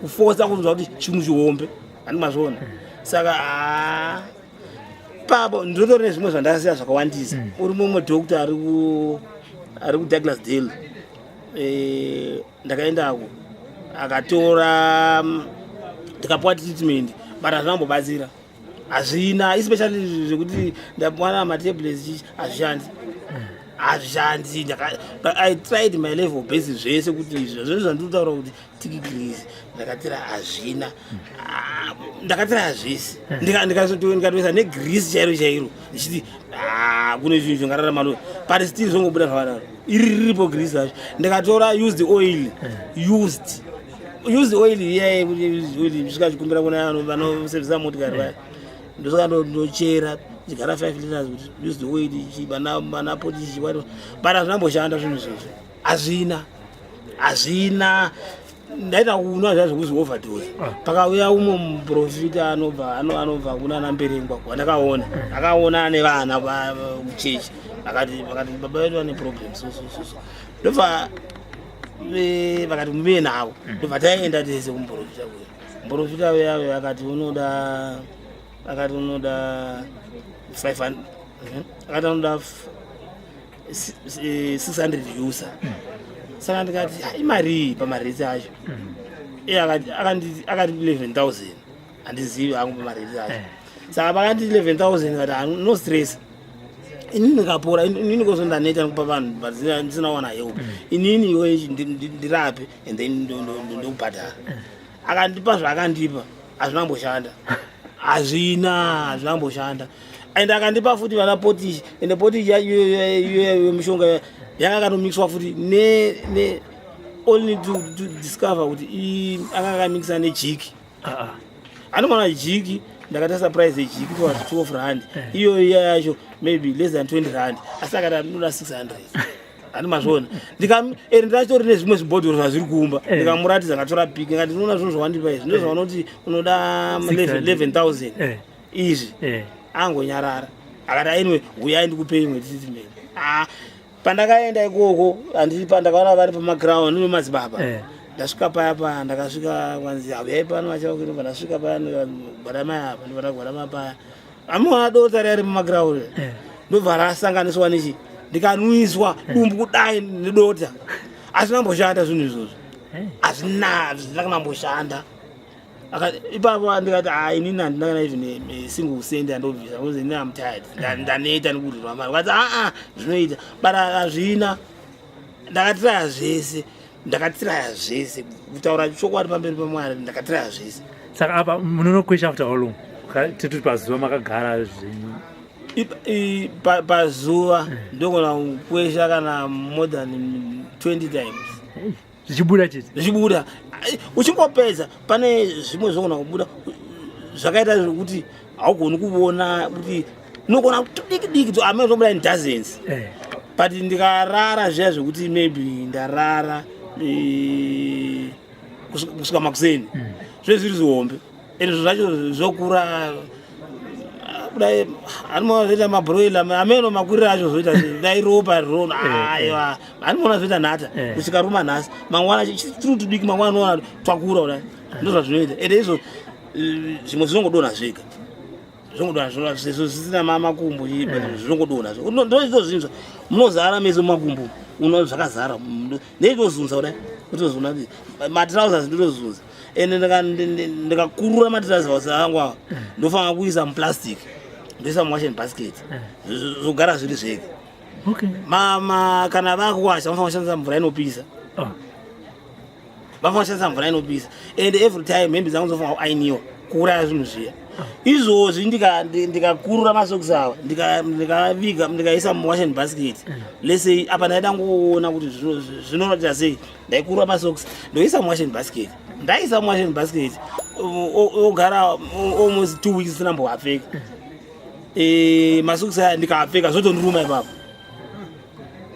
kufosa, kunzwa kuti chinhu chihombe, handi mazviona. Saka haa, papo ndinotori nezvimwe zvandakasiya zvakawandisa. Uri mumwe doctor ari kuDouglas Dale, ndakaendako akatora, ndikapuwa treatment, but hazvina kumbobatsira, hazvina, especially zvekuti ndawana matablets chichi, hazvishandi, hazvishandi. But I tried my level best zvese kuti izvo zvese zvandinotaura kuti tik grease ndakatira, hazvina. Ah, ndakatira zvese, ndikatoisa negrease chairo chairo ndichiti, ah, kune zvinhu zvingararama no, but still zvongobuda zvakadaro. Iri riripo grease racho, ndikatora used oil, used oil iya, used oil ndisvika chikumbira kuna vanosevhisa motikari vaya, ndosaka ndochera chigara 5 liters kuti used oil ichi vana poti ichi, but hazvinamboshanda zvinhu izvozvo, hazvina, hazvina. Ndaita kunwa zviya zvekuzi overdose. Pakauya umwe muprofita anobva anobva kuna namberengwa wandakaona, akaona ane vana kuchechi, akati, vakati baba vedu vane problem so so so so, ndobva vakati muve navo, ndobva taenda tese kumuprofita uyo. Muprofita uya akati unoda, akati unoda 500, akati anoda 600 USA. Saka ndikati, "Ah, imarii pamaretsi acho?" Iye akati 11,000, handizivi hangu pamaretsi acho. Saka pakati 11,000 kati, "Ah, no stress, inini ndikapora inini kozo ndaneta nekupa vanhu but ndisina kuwana help, inini iwe ndirape and then ndokubhadhara." Akandipa zvaakandipa, hazvina kumboshanda, hazvina, hazvina kumboshanda. And akandipa futi vana potish, ende potish yacho mishonga yanga akatomixwa futi ne only to discover kuti anga akamikisa neJik. Anoona Jik, ndakaita surprise yeJik, it was R12, iyo iya yacho maybe less than R20, asi akati anoda 600. Handi mazviona? Ende ndachitori nezvimwe zvibhodhoro zvazviri kumba. Ndikamuratidza, ngatora pic, ngati ndinoona zvinhu zvawandipa izvi, ndozvaona kuti unoda 600. 11,000 izvi. Angonyarara, akati, "Anyway, uyai ndikupe imwe treatment." Ah, pandakaenda ikoko, handiti pandakaona vari pamaground nemadzibaba. Ndasvika paya, pa ndakasvika kwanzi, "Uyai pano." Vachava ndasvika paya, gwadamai apa, ndobva ndagwadama paya. Amuona dota riya riri mumaground? Ndobva rasanganiswa nechi, ndikanwiswa dumbu kudai nedota. Asina kumboshanda zvinhu izvozvo. Hazvina kana kumboshanda. Ipapo ndikati, "Ha, inini handina kana even a single cent andobvisa, because inini am tired. Ndaneta nekudyirwa mari." Vakati, "Aa, zvinoita, but hazvina." Ndakatiraya zvese, ndakatiraya zvese. Kutaura chokwadi pamberi paMwari, ndakatiraya zvese. Saka apa munonokwesha after how long? Titoti pazuva makagara zvenyu. Pazuva ndogona kukwesha kana more than 20 times. Zvichibuda chete? Zvichibuda. Ai, uchingopedza pane zvimwe zvogona kubuda zvakaita zvekuti haugoni kuona kuti unogona tudiki diki, amene zvobuda in dozens. But ndikarara zviya zvekuti maybe ndarara kusvika makuseni, zve zviri zihombe, ende zvinhu zvacho zvokura kudai. Hanimona zvoita mabroiler, ameno makuriro acho zvoita dai ropa rona. Aiwa, hanimona zvoita nhata. Kusvika ruma nhasi, mangwana tiri tudiki, mangwana unoona twakura kudai. Ndo zvazvinoita. Ende izvo zvimwe zvinongodonha zvega, zvinongodonha sezvo zvisina makumbo, zvinongodonha. Ndoitozvinzwa munozara mese mumakumbo uno zvakazara. Ndeitozunza kudai, ndotozuna matrousers, ndotozunza. Ende ndikakurura matrousers angu awa, ndofanira kuisa muplastic, ndoisa muwashing basket, zvogara zviri zvega. Mama kana vakuwasha vanofanira kushandisa mvura inopisa. Vafanira kushandisa mvura inopisa, and every time hembe dzangu dzofanira kuainiwa kuuraya zvinhu zviya izvozvi. Ndikakurura masokisi awa, ndikaviga, ndikaisa muwashing basket, let's say apa ndaida ngoona kuti zvinoratidza sei, ndaikurura masokisi, ndoisa muwashing basket. Ndaisa muwashing basket, ogara almost 2 weeks isina mboapfeka. Masokisi aya ndikaapfeka zvotondiruma ipapo.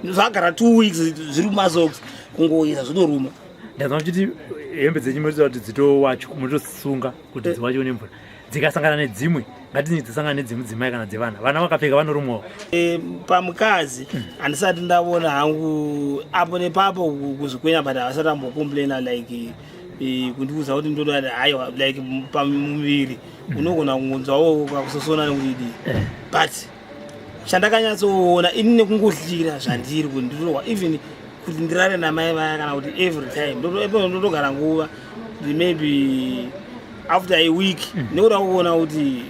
Zvagara 2 weeks zviri mumasokisi, kungoisa zvotoruma. Ndazwa muchiti hembe dzenyu munotoita kuti dzitowachwa, munotosunga kuti dziwachiwe nemvura. Dzikasangana nedzimwe, ngatini dzisangana nedzemudzimai kana dzevana, vana vakapfeka vanorumwawo? Pamukadzi handisati ndaona hangu apo nepapo kuzvikwenya, but havasati ambocomplaina like kundiudza kuti ndoda. Haiwa, like pamuviri unogona kungonzwawo kakusosona nekuti idii, but chandakanyatsoona ini nekungohlira zvandiri kuti ndirohwa, even kuti ndirare namai vaya kana kuti every time ndotogara nguva kuti maybe after a week, nekuda kuona kuti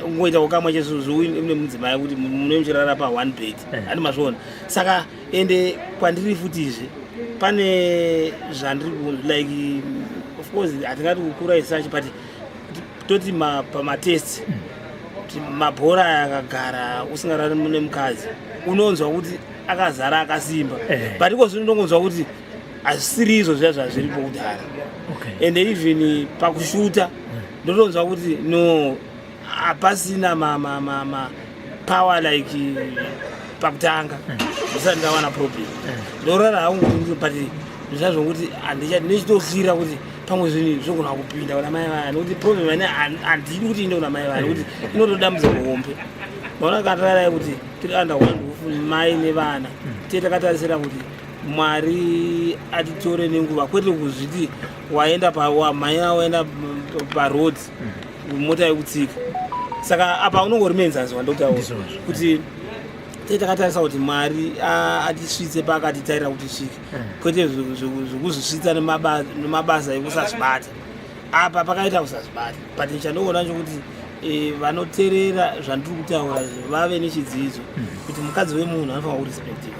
kungoita kukamwa chezvo nemudzimai kuti mune muchirara pa one bed. Handi mazviona? Saka ende kwandiri futizve pane zvandiri like, of course hatingati kukura isachi, but toti pamatest kuti mabhora aya akagara usingarari nemukadzi, unonzwa kuti akazara akasimba. But iko zvino ndongonzwa kuti hazvisiri izvo zviya zvazviripo kudhara. And even pakushuta ndotonzwa kuti no, hapasina ma power like pakutanga ndisati ndawana problem. Ndorara hangu, but zvazvokuti ndichitohlira kuti pamwe zvinhu zvogona kupinda kuna mai vaya, nekuti problem ane handidi kuti inde kuna mai vaya, nekuti inotoda hombe. Maona, katararai kuti tiri under one roof, mai nevana, tiye takatarisira kuti Mwari atitore nenguva, kwete kuzviti waenda wamhanya waenda paroad, mota yekutsika. Saka apa unongori muenzaniso wandotaura Ndizvozvo. kuti tee takatarisa kuti Mwari atisvitse paakatitarira kuti tisvike, kwete zvekuzvisvitsa nemabasa ekusazvibata. Apa pakaita kusazvibata, but chandoona chokuti vanoteerera zvandiri kutaura vave nechidzidzo kuti mukadzi wemunhu anofanira kurespectiwa,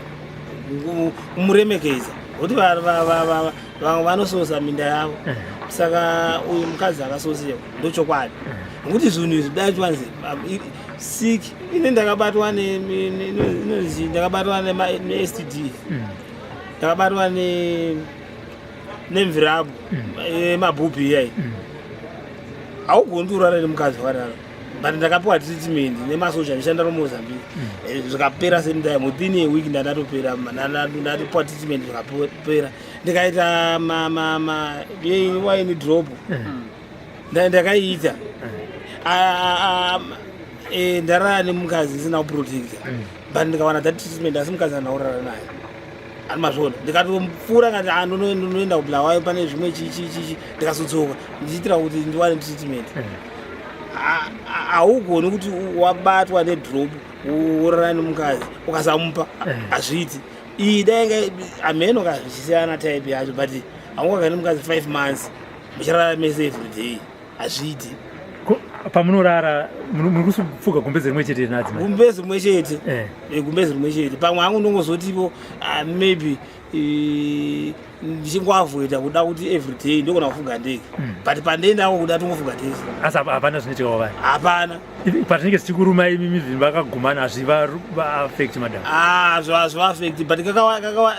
kumuremekedza, nokuti vamwe vanososa minda yavo. Saka uyu mukadzi akasosiwa, ndochokwadi, nokuti zvinhu izvi dai twanzi sick. Ini ndakabatwa inonzi ndakabatwa neSTD, ndakabatwa nemvirabu yemabhubhi iyai. Haugoni kurara nemukadzi wakadaro. But ndakapiwa treatment nemasoja ndishanda romozambique mm. eh, zvikapera same time within a week ndandatopera ndatopiwa treatment zvikapera ndikaita waini drop mm. ndakaiita mm. eh, ndarara nemukadzi isina kuprotecta but ndikawana that treatment asi mukadzi andaurara naye ani mazviona ndikatopfuura kati ah, ndonoenda kubulawayo pane zvimwe chichichichi ndikazodzoka ndichiitira kuti ndiwane treatment hmm. haugoni kuti wabatwa nedrop worara nemukadzi ukasamupa hmm. hazviiti iyi dainga ameno ka zvichisiyana type yacho but haungagari nemukadzi 5 months muchirara mese everyday hazviiti pamunorara muri kufuga gumbezi rimwe chete nadzimai gumbezi rimwe chete eh. eh, gumbezi rimwe chete pamwe hangu ndongozotipo ah, maybe eh, ndichingoavoida kuda kuti everyday ndogona kufuga ndege hmm. but pandiendako kuda tongofuga tese asi hapana zvinoitika kwavari hapana patinenge tichikuruma imimi zvinhu vakagumana hazvivaaffect madam ah, hazvivaffect but kakawa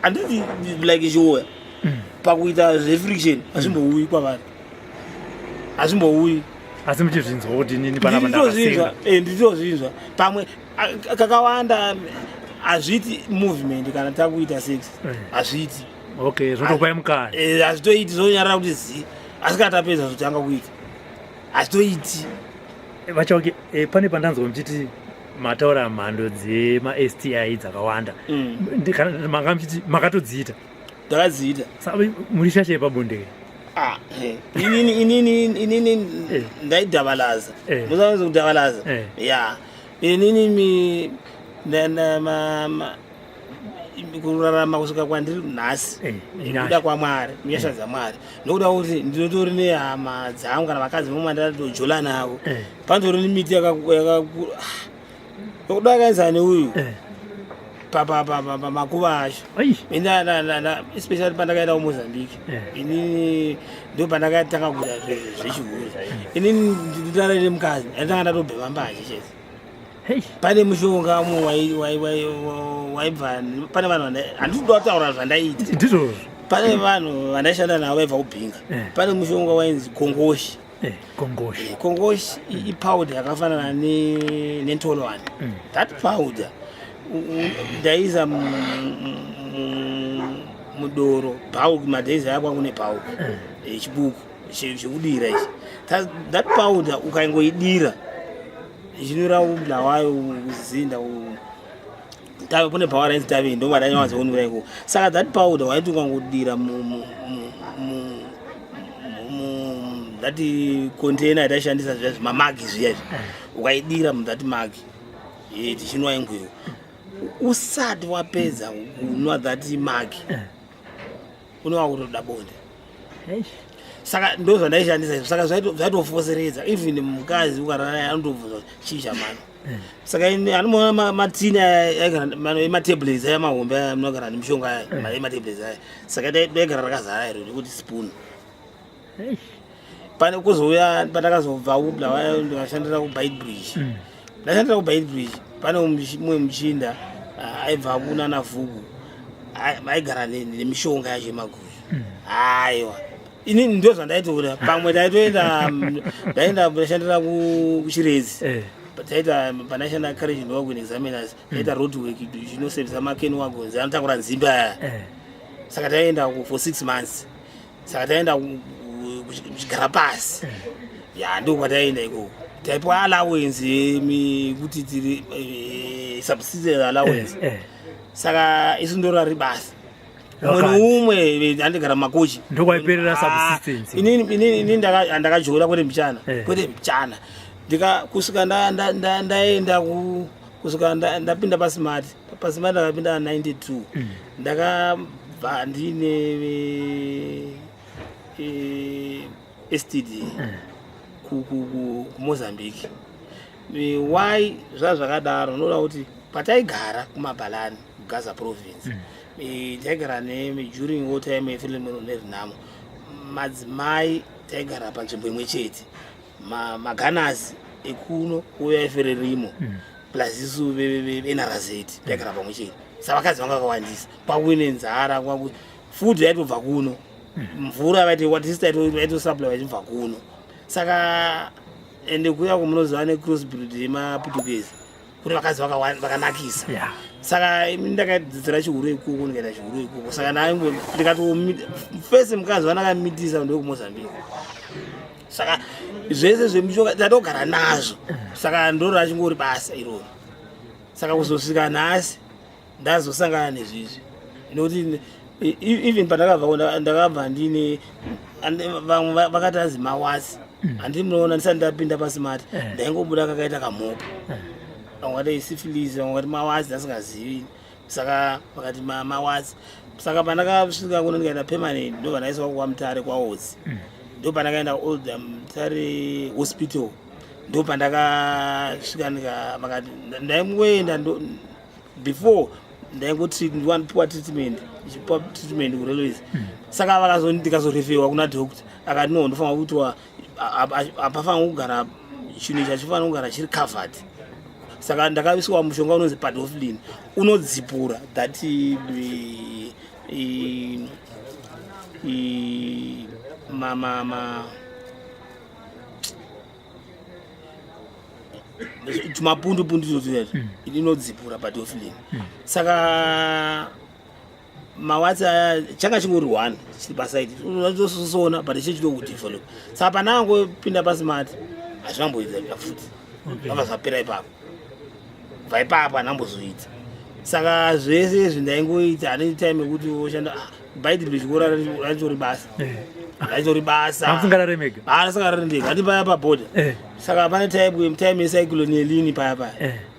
handiti like chiwoya hmm. pakuita zvefriction hazvimbouyi kwavari hazvimbouyi asi muchizvinzwa kuti nini panapa ndakazvinzwa eh, nditozvinzwa pamwe kakawanda hazviiti movement kana takuita sex eh. hazviiti okay zvotopai mukana eh, hazvitoiti zvonyarara kuti zi asi kana tapedza zvotanga kuita hazvitoiti vachauke pane pandanzwa muchiti mataura mhando dzemaSTI dzakawanda mm. manga muchiti makatodziita ndakadziita saka muri shasha yepabonde Ah, eh. inini inini inini eh. ndaidhavalaza eh. musazi kudhavalaza ya inini mi kurarama kusvika kwandiri nhasi nekuda kwamwari nyasha dzamwari nokuda kuti ndinotori nehama dzangu kana vakadzi vamwe vandatojola navo panotori nemiti yakakura nokuda akaenzana neuyu pamakuva acho especially pandakaenda kumozambique eh. inini ndo pandakatanga kuita zvechihuri inini nditara nemukadzi anditanga ndatobhema mbanje chete pane mushonga umwe waibva pane vanhu handisi kuda kutaura zvandaiita ndizvozvo pane vanhu vandaishanda navo vaibva kubhinga eh. pane mushonga wainzi kongoshi Eh, kongoshi eh, kongoshi ipowder yakafanana nentolwane mm. that powder ndaiisa mudoro bhauki madays aya kwangu nebhauki mm. eh, chibuku chekudira ichi that powder ukaingoidira ichinwira ubulawayo kuzinda kune bhawa rainzi taveni ndo vadanyawanzoonwira ikoko saka that powder waiti ukangodira that container yataishandisa zviya zvimamagi zviya izvi eh. ukaidira muthat magi eh, tichinwa ingweyo usati wapedza kunwa that magi eh. unova kutoda bonde saka ndo zvandaishandisa izvo saka zvaitofoseredza even mukadzi ukarara anotobvunza chii chamano eh. saka anoona matini ematablets aya mahombe aya munogara nemishonga aya eh. ematablets aya saka daigara rakazara iro nekuti spoon pane kuzouya pandakazobva kubulawayo ndikashandira kuBeitbridge mm. ndashandira kuBeitbridge pane mumwe muchinda ah, aibva kunana vhuku aigara nemishonga yacho yemaguyu mm. aiwa ini ndo zvandaitoona pamwe taitoenda ndaenda ndashandira kuchiredzi eh. taita pandaishanda carriage and wagon examiners taita road work chinosevisa macan wagons anotakura nzimbe aya eh. saka taienda for 6 months saka taenda kuchigara pasi eh. ya ndo kwataienda ikoko taipiwa allowance yekuti tiri subsistence allowance saka isu ndorari basa umwe neumwe andigara makochi ndokwaiperera ah, subsistence inini ndakajola kwete mbichana eh. kwete mbichana ndika kusvika ndaenda kusvika ndapinda paSmart paSmart ndakapinda 92 mm. ndakabva ndine eh, STD mm. kumozambique why zvaa zvakadaro unoda kuti pataigara kumabhalani kugaza province mm. taigara during war time yefrelimo nerenamo madzimai taigara panzvimbo imwe chete maganasi ekuno kuuya eFrelimo mm. plus isu veNRZ taigara pamwe chete saka vakadzi vanga vakawandisa kwakuine nzara kwaku food yaitobva kuno mm. mvura vaitosupply vachibva kuno saka Ende kuya kumunoziva necrossbreed yemaputukezi kune vakadzi vakanakisa. Saka ini ndakadzidzira chihure ikoko, ndikaita chihure ikoko. Saka ndikati fese mukadzi vandakamitisa ndewekumozambique. Saka zvese zvemishonga tatogara nazvo, saka ndoro rachingori basa iroro. Saka kuzosvika nhasi ndazosangana nezvizvi, nekuti even pandakabva ndakabva ndine vamwe vakati azi mawasi. Handii munoona ndisati ndapinda pasimati ndaingobuda kakaita kamhopo. Vamwe vakati isyphilis, vamwe vakati mawasi, ndasingazivi. Saka vakati mawasi. Saka pandakasvika kuno ndikaita permanent, ndobva ndaiswa kwaMutare kwaOdzi. Ndo pandakaenda Old Mutare Hospital, ndo pandakasvika vakati ndaingoenda before ndaingopiwa treatment, ichipiwa treatment kurailways. Saka ndikazorefewa kuna doctor, akati no, ndofanira kuitwa, hapafanira kugara chinhu ichi, hachifanira kugara chiri covered. Saka ndakaiswa mushonga unonzi podophyllin, unodzipura that ma ma ma tumapundu pundu itoto, inodzipura podophyllin. Saka mawatsi aya changa chingori one chiri paside tososona, but iche chino kudevelop. Saka panangopinda pasimati hazvinamboita futi, zvabva zvapera ipapo. Kubva ipapo handambozoita. Saka zvese izvi ndaingoita, hane time yekuti oshanda. Beitbridge kora rachitori basa, rachitori basa. Hamusingarare mega? Hasingarare ndega, hati paya pabhodha. Saka pane time yecyclone yelini paya paya,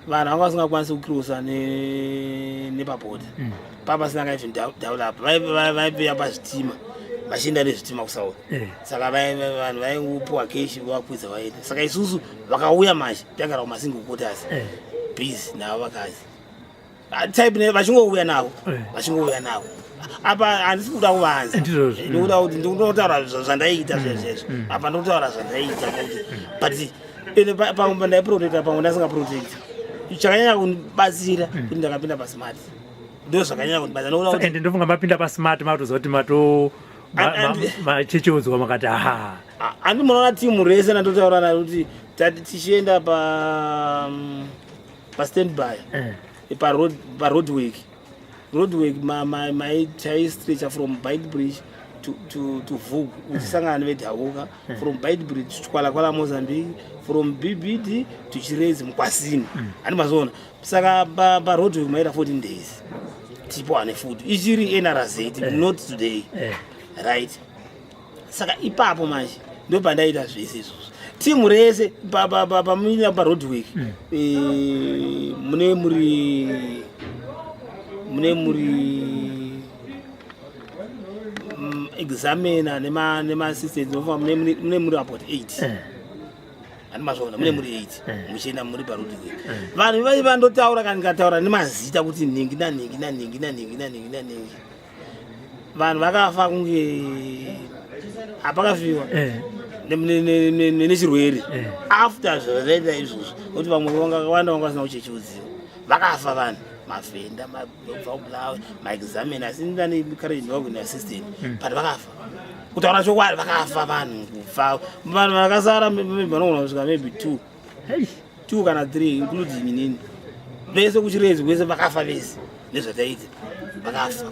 vanhu vanga vasingakwanisi kukirosa nepabhodha. Papa pasina even develop, vaipeya pazvitima vachienda nezvitima kuSouth. Saka vanhu vaingopiwa cash, vakwidza vaenda. Saka isusu vakauya manje tagara kumasingle quarters, busy navo vakadzi. Type vachingouya navo, vachingouya navo. Apa handisi kuda kuvanza. Ndizvozvo. Ndikuda kuti ndikutotaura zvandaiita zvezvezvo. Apa ndikutaura zvandaiita kuti, but ene pamwe ndaiprotecta, pamwe ndasingaprotecta. Chakanyanya kundibatsira kuti ndakapinda pasmart, ndo zvakanyanya kundibatsira nokuda kuti Ende ndofunga mapinda pasmart matoziva kuti mato machecheudzwa, makati aha. Handi munoona timu rese nandotaura nayo kuti tati tichienda pa standby, paroadwork, roadwork taistretcha from Beitbridge to Vug, uchisangana nevedhavuka from Beitbridge to Kwalakwala Mozambique, from BBD to Chiredzi Mukwasini. Handi mazoona? Saka paroadwork maita 14 days tipo ane food ichiri NRZ, not today. Right, saka ipapo manje ndo pandaita zvese izvozvo. Timu rese pamuina paroadwork, mune muri examiner nemaassistant, mune muri about 8. Handi mazvaona? Mune muri 8 muchienda muri paroadwork. Vanhu vai vandotaura kana ndikataura nemazita kuti nhingi nanhingi nanhingi nanhingi nanhingi nanhingi, vanhu vakafa kunge hapakafiwa nechirwere after zvavaita izvozvo, nokuti vamwe vakawanda vanga vasina kuchechiudziwa, vakafa vanhu, mavhenda mabva kubulawe, maexaminer, asi ndani courage assistant, but vakafa. Kutaura chokwadi, vakafa vanhu. Kufa vanhu vakasara maybe vanogona kusvika maybe two, two kana three, including inini. Vese kuChiredzi kwese vakafa vese nezvataita, vakafa.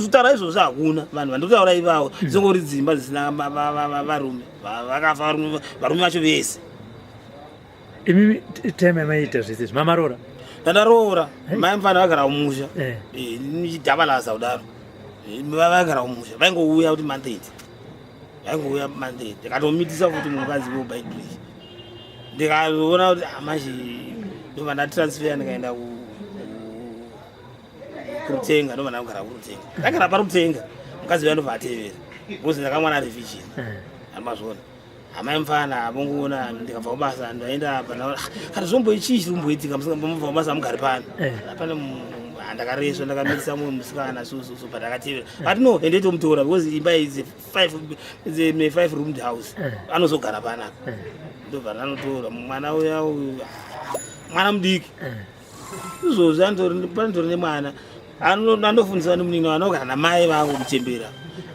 Kutaura izvozvo hakuna vanhu vandotaura ivavo, dzingori dzimba dzisina varume. Vakafa varume vacho vese. Imimi time yamaiita zvese izvi mamarora? Ndandaroora. Mai mufana vagara kumusha. Nichidhavalaza kudaro, vagara kumusha, vaingouya kuti month, vaingouya month. Ndikatomitisa futi mukadzi weBeitbridge, ndikazoona kuti manje ndobva ndatransfer, ndikaenda kuRutenga, ndobva ndakugara kuRutenga. Ndagara paRutenga, mukadzi uya ndobva atevera because ndakamwana revision. Amazvona hamai mufana vongoona ndikabva kubasa ndaenda apa, kana zvomboichii chiri kumboitika, mubva kubasa mugari pano. Pane ndakareswa, ndakamitisa mumwe musikana so but akatevera, but no, ende tomutora because imba is a five roomed house. Anozogara panapa. Ndobva ndanotora mwana uya uyu, mwana mudiki. Izvozvi panotori nemwana andofundiswa nemunin'ina, vanogara namai vavo muchembera.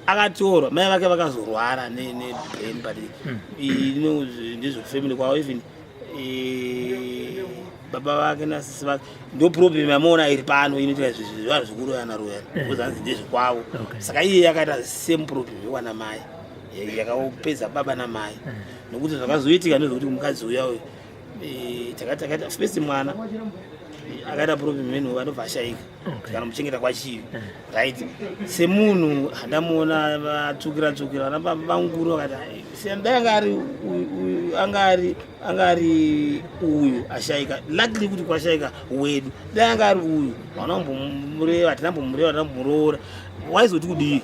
Akatorwa, mai vake vakazorwara nebrain, but ndezvekufamily kwavo. Even baba vake nasisi vake, ndo problem yamuona iri pano inoita zvanhu zvekuroyana royana, because hanzi ndezvekwavo. Saka iye yakaita same problem yekwana mai, yakapedza baba namai, nokuti zvakazoitika ndezvekuti mukadzi uya uyu, takaita first mwana, akaita problem yenhu, anobva ashaika. Kana muchengeta kwachivi, right? Semunhu handamuona vatsvukira tsvukira, vana vanguru vakati, dai anga ari anga ari uyu ashaika. Luckily kuti kwashaika wedu. Dai anga ari uyu, hauna kumbomureva, hatina mbomureva, hatina kumbomuroora, waizoti kudii?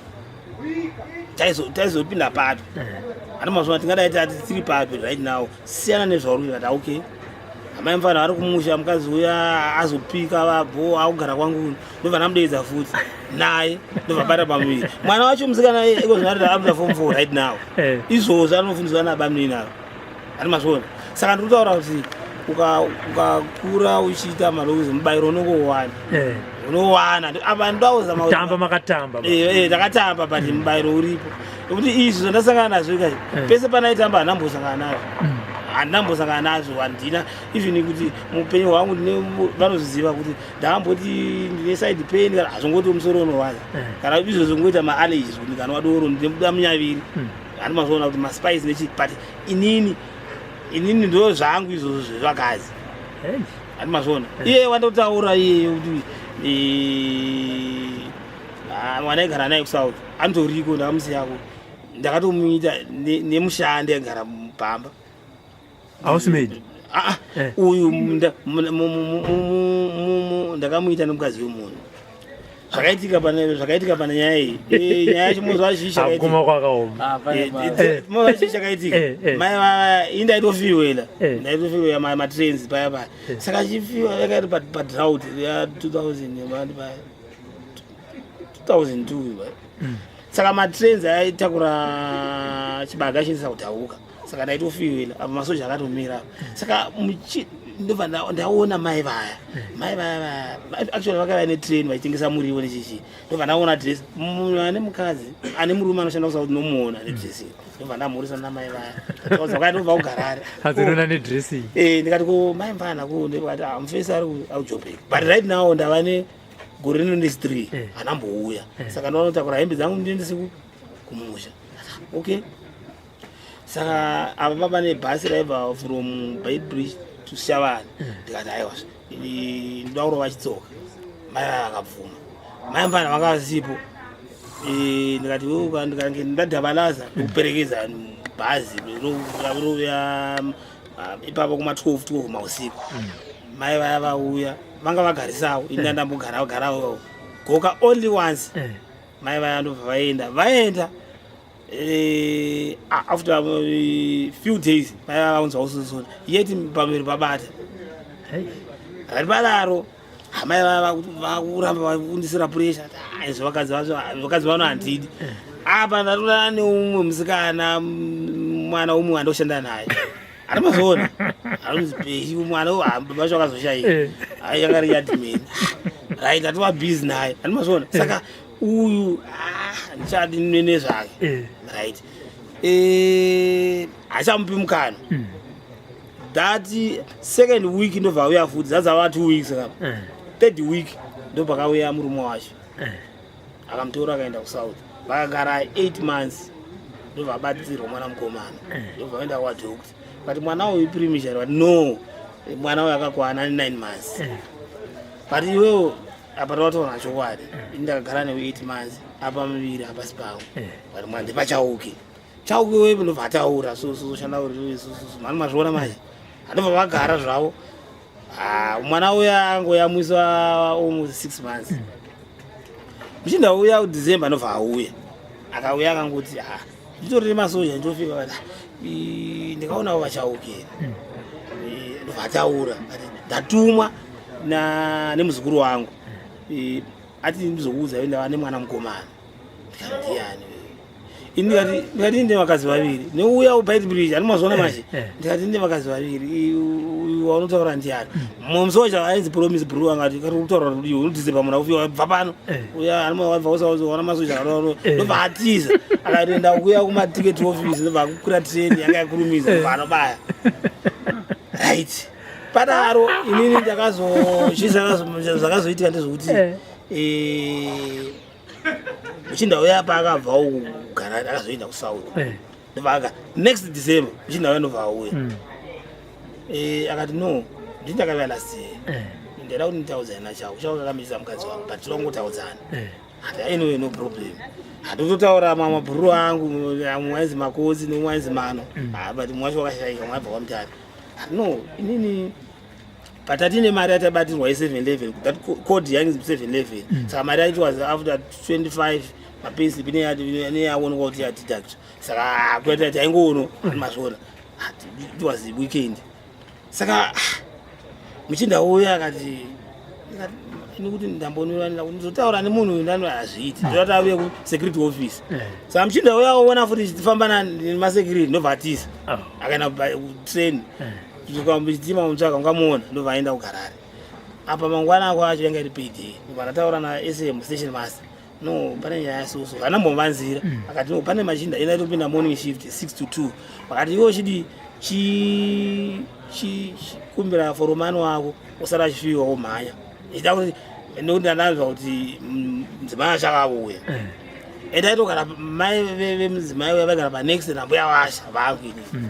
Taizopinda papi? Hana mazuva tingadai tati tiri papi right now? Siyana nezvauri kuita. Okay, amai mufana vari kumusha, mukadzi uya azopika vabho akugara kwangu, ndobva ndamudeedza futi naye, ndobva bata pamuviri. Mwana wacho musikana ikozvinarita abuda form 4 right now. Izvozvo anofundiswa nabamnini ava, ani mazviona. Saka ndiri kutaura kuti ukakura uchiita malozi, mubayiro unongowana. Unowana apa ndauza. Tamba makatamba. Takatamba, but mubayiro uripo, nekuti izvi zvandasangana nazvo kai, pese panaitamba handambosangana nazvo, handambosangana nazvo, handina even kuti muupenyu hwangu ndine vanozviziva kuti ndakamboti ndine side pain kana hazvongoti musoro unorwadza, kana izvozvo ngoita maallergies, kuti ndikanwa doro ndinobuda munyaviri. Handi mazviona kuti maspice nechi, but inini ndo zvangu izvozvo zvezvakazi. Handi mazviona, iye wandotaura iye kuti mwana aigara naye kuSouth anotoriko, ndakamusiyako, ndakatomuita nemushandi aigara mupamba. Housemaid? Ah, uyu ndakamuita nemukadzi wemunhu. Zvakaitika pane nyaya iyi, nyaya yacho muzwa chii chakaitika? Akuma kwakaoma. Ah, pane Muzwa chii chakaitika? Mai vava, ini ndaitofiwela. Ndaitofiwela matrains paya paya. Saka chifiwa yakaiti padrought ya 2000 paya, 2002 paya. Saka matrains aitakura chibaga achiendesa kudhauka, saka ndaitofiwela apa masoja akatomira apa. Saka ndobva ndaona mai vaya, mai vaya vaya actually vakauya netrain vachitengesa muriwo nechichi. Ndobva ndaona dress, munhu ane mukadzi ane murume anoshanda kuSouth, nomuona nedress iri. Ndobva ndamhurisa namai vaya, ndobva kugarare. Hazinona nedress iyi. Ndikati ko mai mvana ku, ndikati mufesi ari kujobheka, but right now ndava negore rino nesi 3, handambouya. Saka ndinotakura hembe dzangu ndiendese kumusha. Okay, saka apa papa nebhasi raibva from Beitbridge to Shavani. Ndikati aiwa, ndoda kurova chitsoka. Mai vaya vakabvuma, mai mvana vanga vasipo. Ndikati wewe, ndikange ndadhabalaza ndikuperekedza bhazi rouya ipapo kuma 12 12 mausiku. Mai vaya vauya, vanga vagarisawo, ini ndambogara garawo goka only once. Mai vaya ndobva vaenda after few days mai vaunzwa ususuna yeti pamuviri pabata. Rati padaro, amai vaya vakuramba vakundisira pressure. Izvo vakadzi vacho, vakadzi vano handidi. Apa ndatorana neumwe musikana, mwana umwe wandoshanda naye, ari mazoona anonzi Peshi. Mwana vacho akazoshaika. Ai, yanga ri yardman, right? Atova busy naye, ari mazoona. Saka uyu handichadi nezvake. Right, hachamupi mukana. That second week ndobva auya futi, zadzava 2 weeks kapa. Third week ndopakauya murume wacho. Akamutora akaenda kuSouth, vakagara 8 months, ndobva abatsirwa mwana mukomana. Ndobva vaenda kwadoctor, but mwana uyu premature. Vati no, mwana uyu akakwana, ane 9 months. But iwewo apa tawataura chokwadi, ini ndakagara newe 8 months, apa muviri hapasi pangu. But mwana ndipachauke chauke wewe, ndobva ataura soshanda uri mani mazviona manje. Handobva vagara zvavo. Ah, mwana uya angoyamwiswa almost 6 months, muchinda uya kuDecember, ndobva auya. Akauya akangoti, ha, nditori masoja, nditofika vati ndikaonawo vachaukera. Ndobva ataura ati ndatumwa nemuzukuru wangu. Ati ndizokuudza ndava nemwana mukomana. Ndikati ndiani? Ini ndikati ndine vakadzi vaviri neuya uBeitbridge ani mazviona manje. Eh. Ndikati ndine vakadzi vaviri, uyu waunotaura ndiani? Mumwe musoja ainzi Promise Brew angati kari kutaura kuti unodhize pamuna ufiwa bva pano. Uya ani wabva usaona masoja akadaro, ndobva atiza, akatoenda kuya kumaticket office, ndobva akukwira train yanga yakurumidza, ndobva anobaya. Right, padaro inini ndakazo chii zvakazoitika ndezvekuti muchinda uya paakabva uku kugara akazoenda kuSouth, ndobva aka next December muchinda uya ndobva auya. Akati, "No, ndini ndakauya last year. Ndaida kuti nditaudzane nachavo chavo kakamisa mukadzi wangu, but tinongotaudzana." Ati, "Anyway, no problem." Hatototaura mamabhuru angu, amwe ainzi Makosi nemwe ainzi Mano. Ah, but mumwe wacho wakashaika, mwe aibva kwaMutare. Ati, "No, inini patati mari yatabatirwa ye711, that code yainzi 711, saka mari yacho was after 25 mapayslip neyaonekwa kuti yadeduct, saka kuita taingono mazviona." It was weekend, saka muchinda uya akati, "Ini kuti ndambonura ndizotaura nemunhu uyu, ndano hazviiti, ndoda tauye kusecurity office." Saka muchinda uya aona futi tichifamba nemasecurity, ndobva atiza. Akaenda kutrain, chitima mutsvaka ungamuona, ndobva aenda kugarare. Apa mangwana ako acho yanga iri payday, ndobva ndataura naSM, station master, "No, pane nyaya yasusu." Haana mbomvanzira. Akati, "No, pane machinda ina itopinda morning shift 6 to 2." Vakati, "Iwo chidi chikumbira foromani wako usati achifiwa womhanya." Ichida kuti nekuti ndandanzwa kuti mudzimai achakauya. Ende aitogara mai vemudzimai uya vaigara panext nambuya washa vangu inini.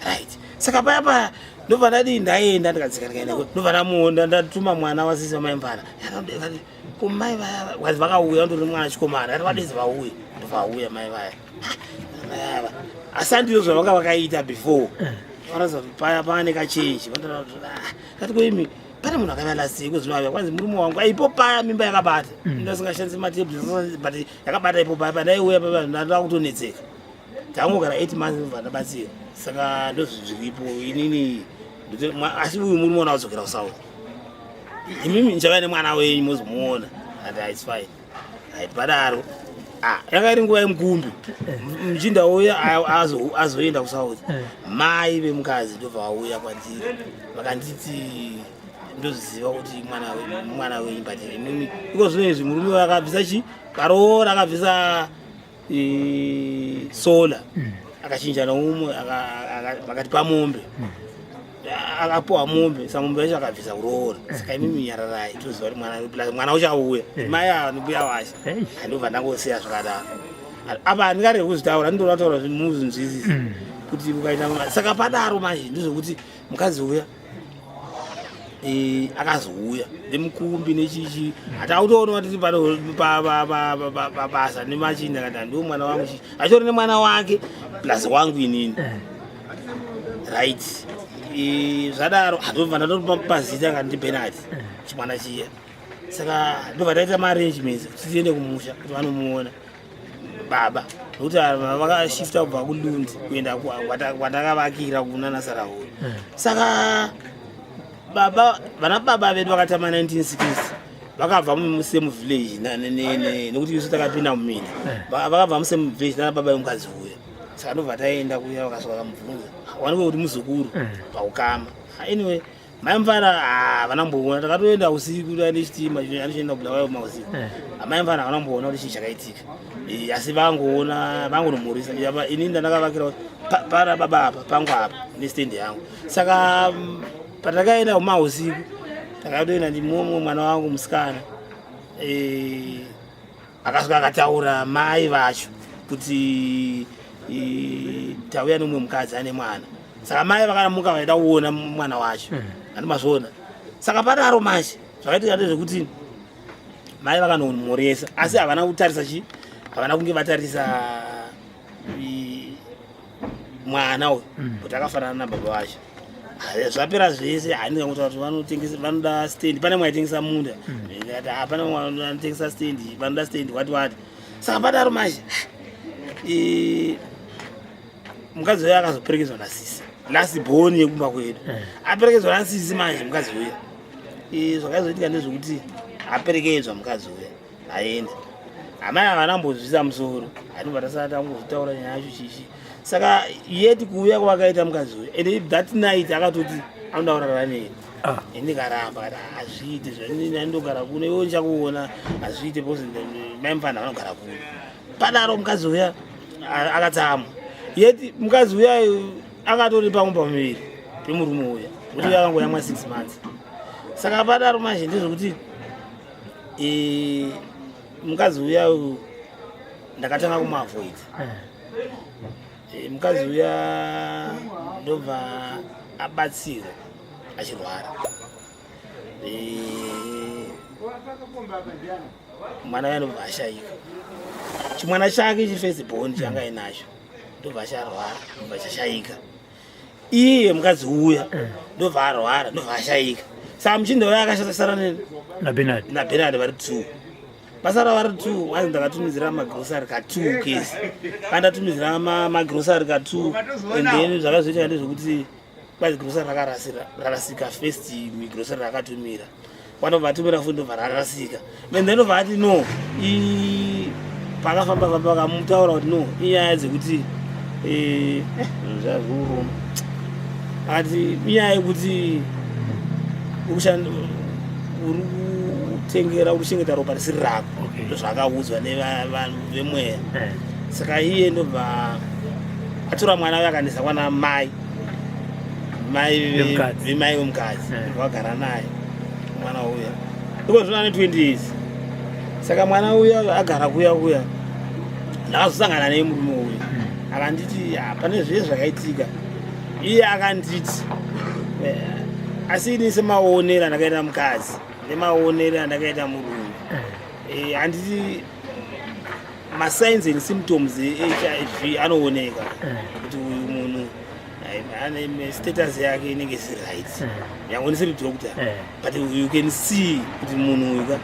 Right, saka paya paya ndobva ndadii, ndaenda, ndikadzika, ndikaenda, ndobva ndamuona, ndatuma mwana wasisi vamai mvana kumai vaya wazi vakauya, ndori mwana chikomana, ati vadezi vauye, ndobva auya mai vaya. Mai ava asi handizvo zvavanga vakaita before, vanoziva kuti paya pane kachenji. Kati koimi pane munhu akauya last year kuzvinovavya, kwanzi murume wangu aipo paya mimba yakabata, ndasingashandisi matablets, but yakabata ipo paya pandaiuya paya, ndanda kutonetseka, tangogara 8 months, ndobva ndabatsira. Saka ndozviripo inini, asi uyu murume ona wadzokera kuSouth, imimi ndichauya nemwana wenyu mozomuona. Ati, "It's fine." Right, padaro, ah, yanga iri nguva yemukumbi, muchinda uya azoenda kuSouth, mai vemukadzi ndobva vauya kwandiri, vakanditi, "Ndoziva kuti mwana wenyu, but imimi iko zvino izvi murume akabvisa chi karoora, akabvisa solar, akachinja neumwe, vakati pamombe akapuwa mombe, saka mombe yacho akabvisa kuroora. Saka imimi nyararai, toziva kuti mwana plus mwana uchauya." Mai ava nembuya washa. Handobva ndangosiya zvakadaro. Apa handingarege kuzvitaura, ndinoda kutaura muzvinzwisisi kuti ukaita saka padaro manje ndezvekuti mukadzi uya akazouya nemukumbi nechichi, hatautoona tiri pano pabasa nemachinda, kati handiwo mwana wangu chichi, achitori nemwana wake plus wangu inini. Right, zvadaro handobva ndatopa zita, ngati ndiBenard, chimwana chiya. Saka ndobva taita maarrangements kuti tiende kumusha kuti vanomuona baba, nokuti ava vakashifta kubva kuLundi kuenda kwatakavakira kuna Nasarahuri. Saka baba, vana baba vedu vakatama 1960, vakabva musame village nekuti isu takapinda muminda. Vakabva musame village nana baba vemukadzi uya. Saka ndobva taenda kuya, vakasvika vakamubvunza, wanike kuti muzukuru paukama. Anyway, mai mufana havana mboona. Takatoenda usiku nechitima anochienda kuBulawayo mausiku. Amai mufana havana mboona kuti chii chakaitika. Asi vangoona vangonomhurisa. Ini ndandakavakira kuti pana baba apa pangu apa nestendi yangu. Saka patakaenda kumausiku, takatoenda ndimumwe mwana wangu musikana. Akasvika akataura mai vacho kuti tauya nemumwe mukadzi ane mwana. Saka mai vakaramuka vaida kuona mwana wacho, handi mazviona? Saka padaro manje zvakaitika ndezvekuti mai vakanomhoresa, asi havana kutarisa chi havana kunge vatarisa mwana uyu kuti akafanana nababa vacho. Zvapera zvese, handingangotaura kuti vanotengesa, vanoda stand, pane mwe aitengesa munda. Ndikati, "Ah, pane mwe anotengesa stand, vanoda stand," wati wati. Saka padaro manje mukadzi uyo akazoperekedzwa nasisi, last born yekumba kwedu. Aperekedzwa nasisi manje mukadzi uya, zvakazoitika ndezvekuti aperekedzwa mukadzi uya aenda. Amai havana mbozvisa musoro, anobva tasara tangozvitaura nyaya yacho chichi. Saka yeti kuuya kwavakaita mukadzi uyu, and that night akatoti anoda kurara neni. Ah. Ndikaramba kati hazviite zvandogara kuno iwe ndichakuona hazviite because mai mufana vanogara kuno. Padaro mukadzi uya akatsamwa. Yeti mukadzi uya akatori pamwe pamuviri pemurume uya kuti uya akangoyamwa 6 months. Saka padaro manje ndezvekuti mukadzi uya ndakatanga kumuavoid. Mukadzi uya ndobva abatsirwa achirwara. Mwana uya ndobva ashaika. Chimwana chake chifirst born changa ainacho ndobva charwara ndobva chashaika. Iye mukadzi uya ndobva arwara ndobva ashaika. Saka muchinda uya akasara neni naBernard naBernard vari 2. Pasara vari 2 wanzi ndakatumidzira magrosari ka 2 kesi. Pandatumidzira magrosari ka 2 and then zvakazoitika ndezvekuti kwazi grosari rakarasika first grosari rakatumira. Vanobva vatumira futi ndobva rarasika. And then ndobva ati no pakafamba famba vakamutaura kuti no inyaya dzekuti zvazviuroma. Ati inyaya yekuti uri kutengera uri kuchengeta ropa risiri rako. Ndozvaakaudzwa nevanhu vemweya. Saka iye ndobva atora mwana uya akaendesa kwana mai mai vemai vemukadzi vagara naye mwana uya iko zvino ane 20 years. Saka mwana uya agara kuya kuya ndakazosangana naye murume uya akanditi pane zvese zvakaitika. Iye akanditi asi ini semaonero andakaita mukadzi nemaonero andakaita murume handiti masigns and symptoms eHIV anooneka kuti uyu munhu ane status yake inenge isiri right. Nyange ndisiri doctor, but you can see kuti munhu uyu ka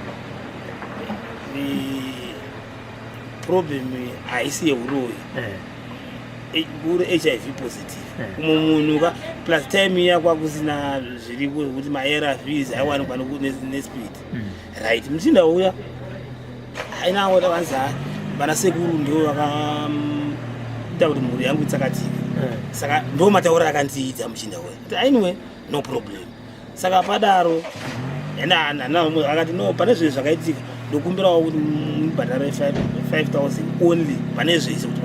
problem haisi yeuroyi, uri HIV positive. Umwe munhu ka plus time iya kwakusina zviriko zvekuti maARVs aiwanikwa nespeed. Right, muchinda uya ainawo vanzi vana sekuru ndo vakaita kuti mhuri yangu itsakatike. Saka ndo matauriro akandiita muchinda uya. Anyway, no problem. Saka padaro akati no pane zvinhu zvakaitika ndokumbirawo kuti mubhadhare 5000 only pane zvese kuti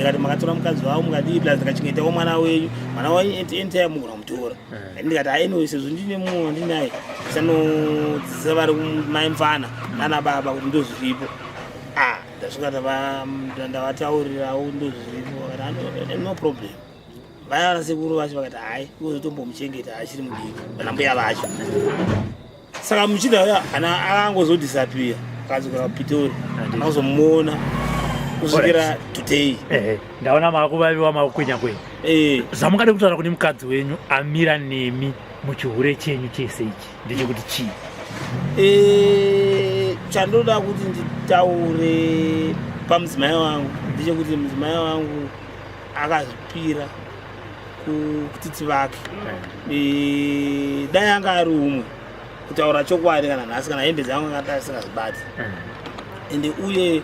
kati makatora mukadzi wavo mukadii plus ndikachengetawo mwana wenyu, mwana wenyu at any time mugona kumutora. Ndikati anyway sezvo ndine mumwe wandinaye ndisanodzidzisa vari mai mfana nana baba kuti ndozviripo. Ndasvika ndavataurirawo ndozviripo, vakati no problem. Vaya vana sekuru vacho vakati hai iwozotombomuchengeta achiri mudiki vana mbuya vacho. Saka muchinda uya ana akangozodisappear akadzokera kuPitori, akazomuona kusvikira today. Ndaona makuvaviwa makukwenya kwenya. Zvamungade kutaura kune mukadzi wenyu amira nemi muchihure chenyu chese ichi ndechekuti chii? Chandoda kuti nditaure pamudzimai wangu ndechekuti mudzimai wangu akazvipira kutiti vake. Dai anga ari umwe kutaura chokwadi kana nhasi kana hembe dzangu angadai asingazvibati. Ende uye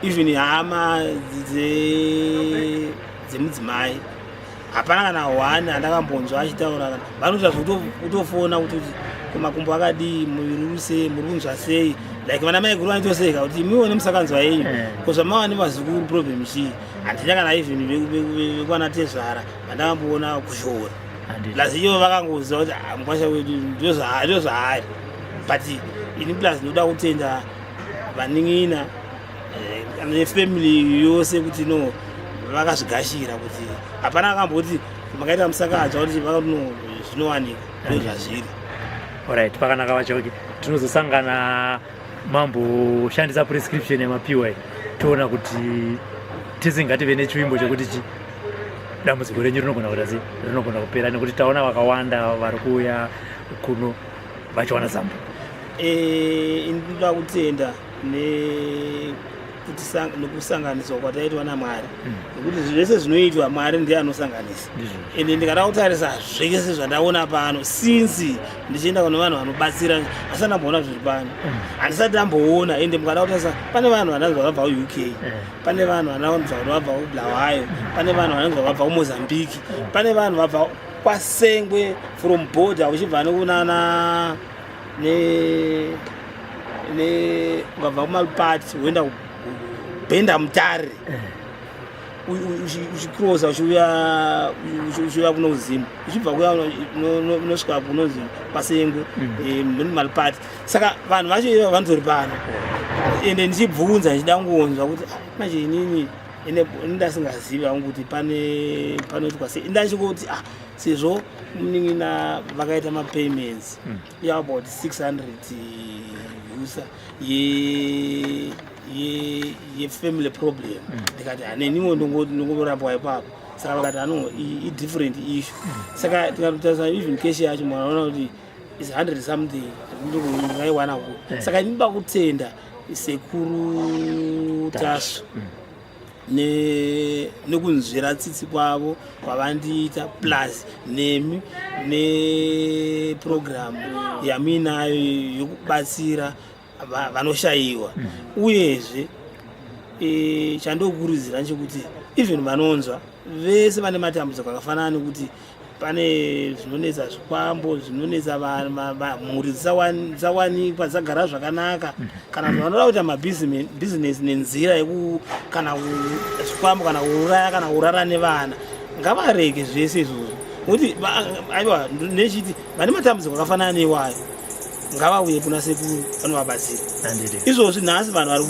even hama dzemudzimai hapana kana one andakambonzwa achitaura kana vanoita zvekutofona kuti kumakumbo akadii, muviri uri sei, muri kunzwa sei, like vana mai guru vanotoseka kuti imiwo nemusakanzwa yenyu ko zvamava nevazukuru problem chii. Handina kana even vekwana tezvara vandakamboona kushora plus ivo vakangoziva kuti mukwasha wedu ndozvaari. But ini plus ndinoda kutenda vanin'ina nefamily yose kuti no vakazvigashira kuti hapana akamboti makaita musakadzwa kuti vakati no zvinowanika ndozvazviri. Alright, pakanaka vachoki tinozosangana mamboshandisa prescription yemapiwa toona kuti tese ngative nechivimbo chekuti chi dambudziko renyu rinogona kuita sei, rinogona kupera nekuti taona vakawanda vari kuuya kuno vachiwana zambuko. Ndinoda kutenda ne Nekusanganiswa kwataitwa naMwari, nekuti zvese zvinoitwa, Mwari ndiye anosanganisa. Ende ndikada kutarisa zvese zvandaona pano since ndichienda kune vanhu vanobatsira, asati ndamboona zviri pano, handisati ndamboona. Ende mukada kutarisa, pane vanhu vananzi vakabva kuUK, pane vanhu vananzi vabva kuBulawayo, pane vanhu vananzi vakabva kuMozambique, pane vanhu vabva kwaSengwe from border uchibva nekunana ne ukabva kuMalupati woenda kubhenda Mutare, uchikrosa uchiuya kuno kuZimu, uchibva kuya unosvika kunonzi paSengwe, Malupati. Saka vanhu vacho ivo vanotori pano. Ende ndichibvunza, ndichida kungonzwa kuti, "Ah, manje inini ine ndasingazivi hangu kuti pane panoitwa sei." Ndachingoti, ah, sezvo munin'ina vakaita mapayments ya about 600 USA yefamily problem, ndikati haneniwo ndongorapwa ipapo. Saka vakati ano idifferent issue. Saka tikatotarisa even cash yacho, munoona kuti is 100 something ndingaiwana ku. Saka inoda kutenda Sekuru Tasvu nekunzwira tsitsi kwavo kwavandiita, plus nemi neprogramu yamuinayo yokubatsira vanoshayiwa. Uyezve chandokurudzira nchekuti even vanonzwa vese vane matambudziko akafanana nekuti pane zvinonetsa zvikwambo, zvinonetsa mhuri dzisawanikwa dzagara zvakanaka, kana kuti vanoda kuita mabhizinesi nenzira yeku kana zvikwambo, kana kuuraya, kana kurara nevana, ngavarege zvese izvozvo. Nokuti aiwa, nechiti vane matambudziko akafanana neiwayo ngavauye kuna sekuru, vanovabatsira. Izvozvi nhasi vanhu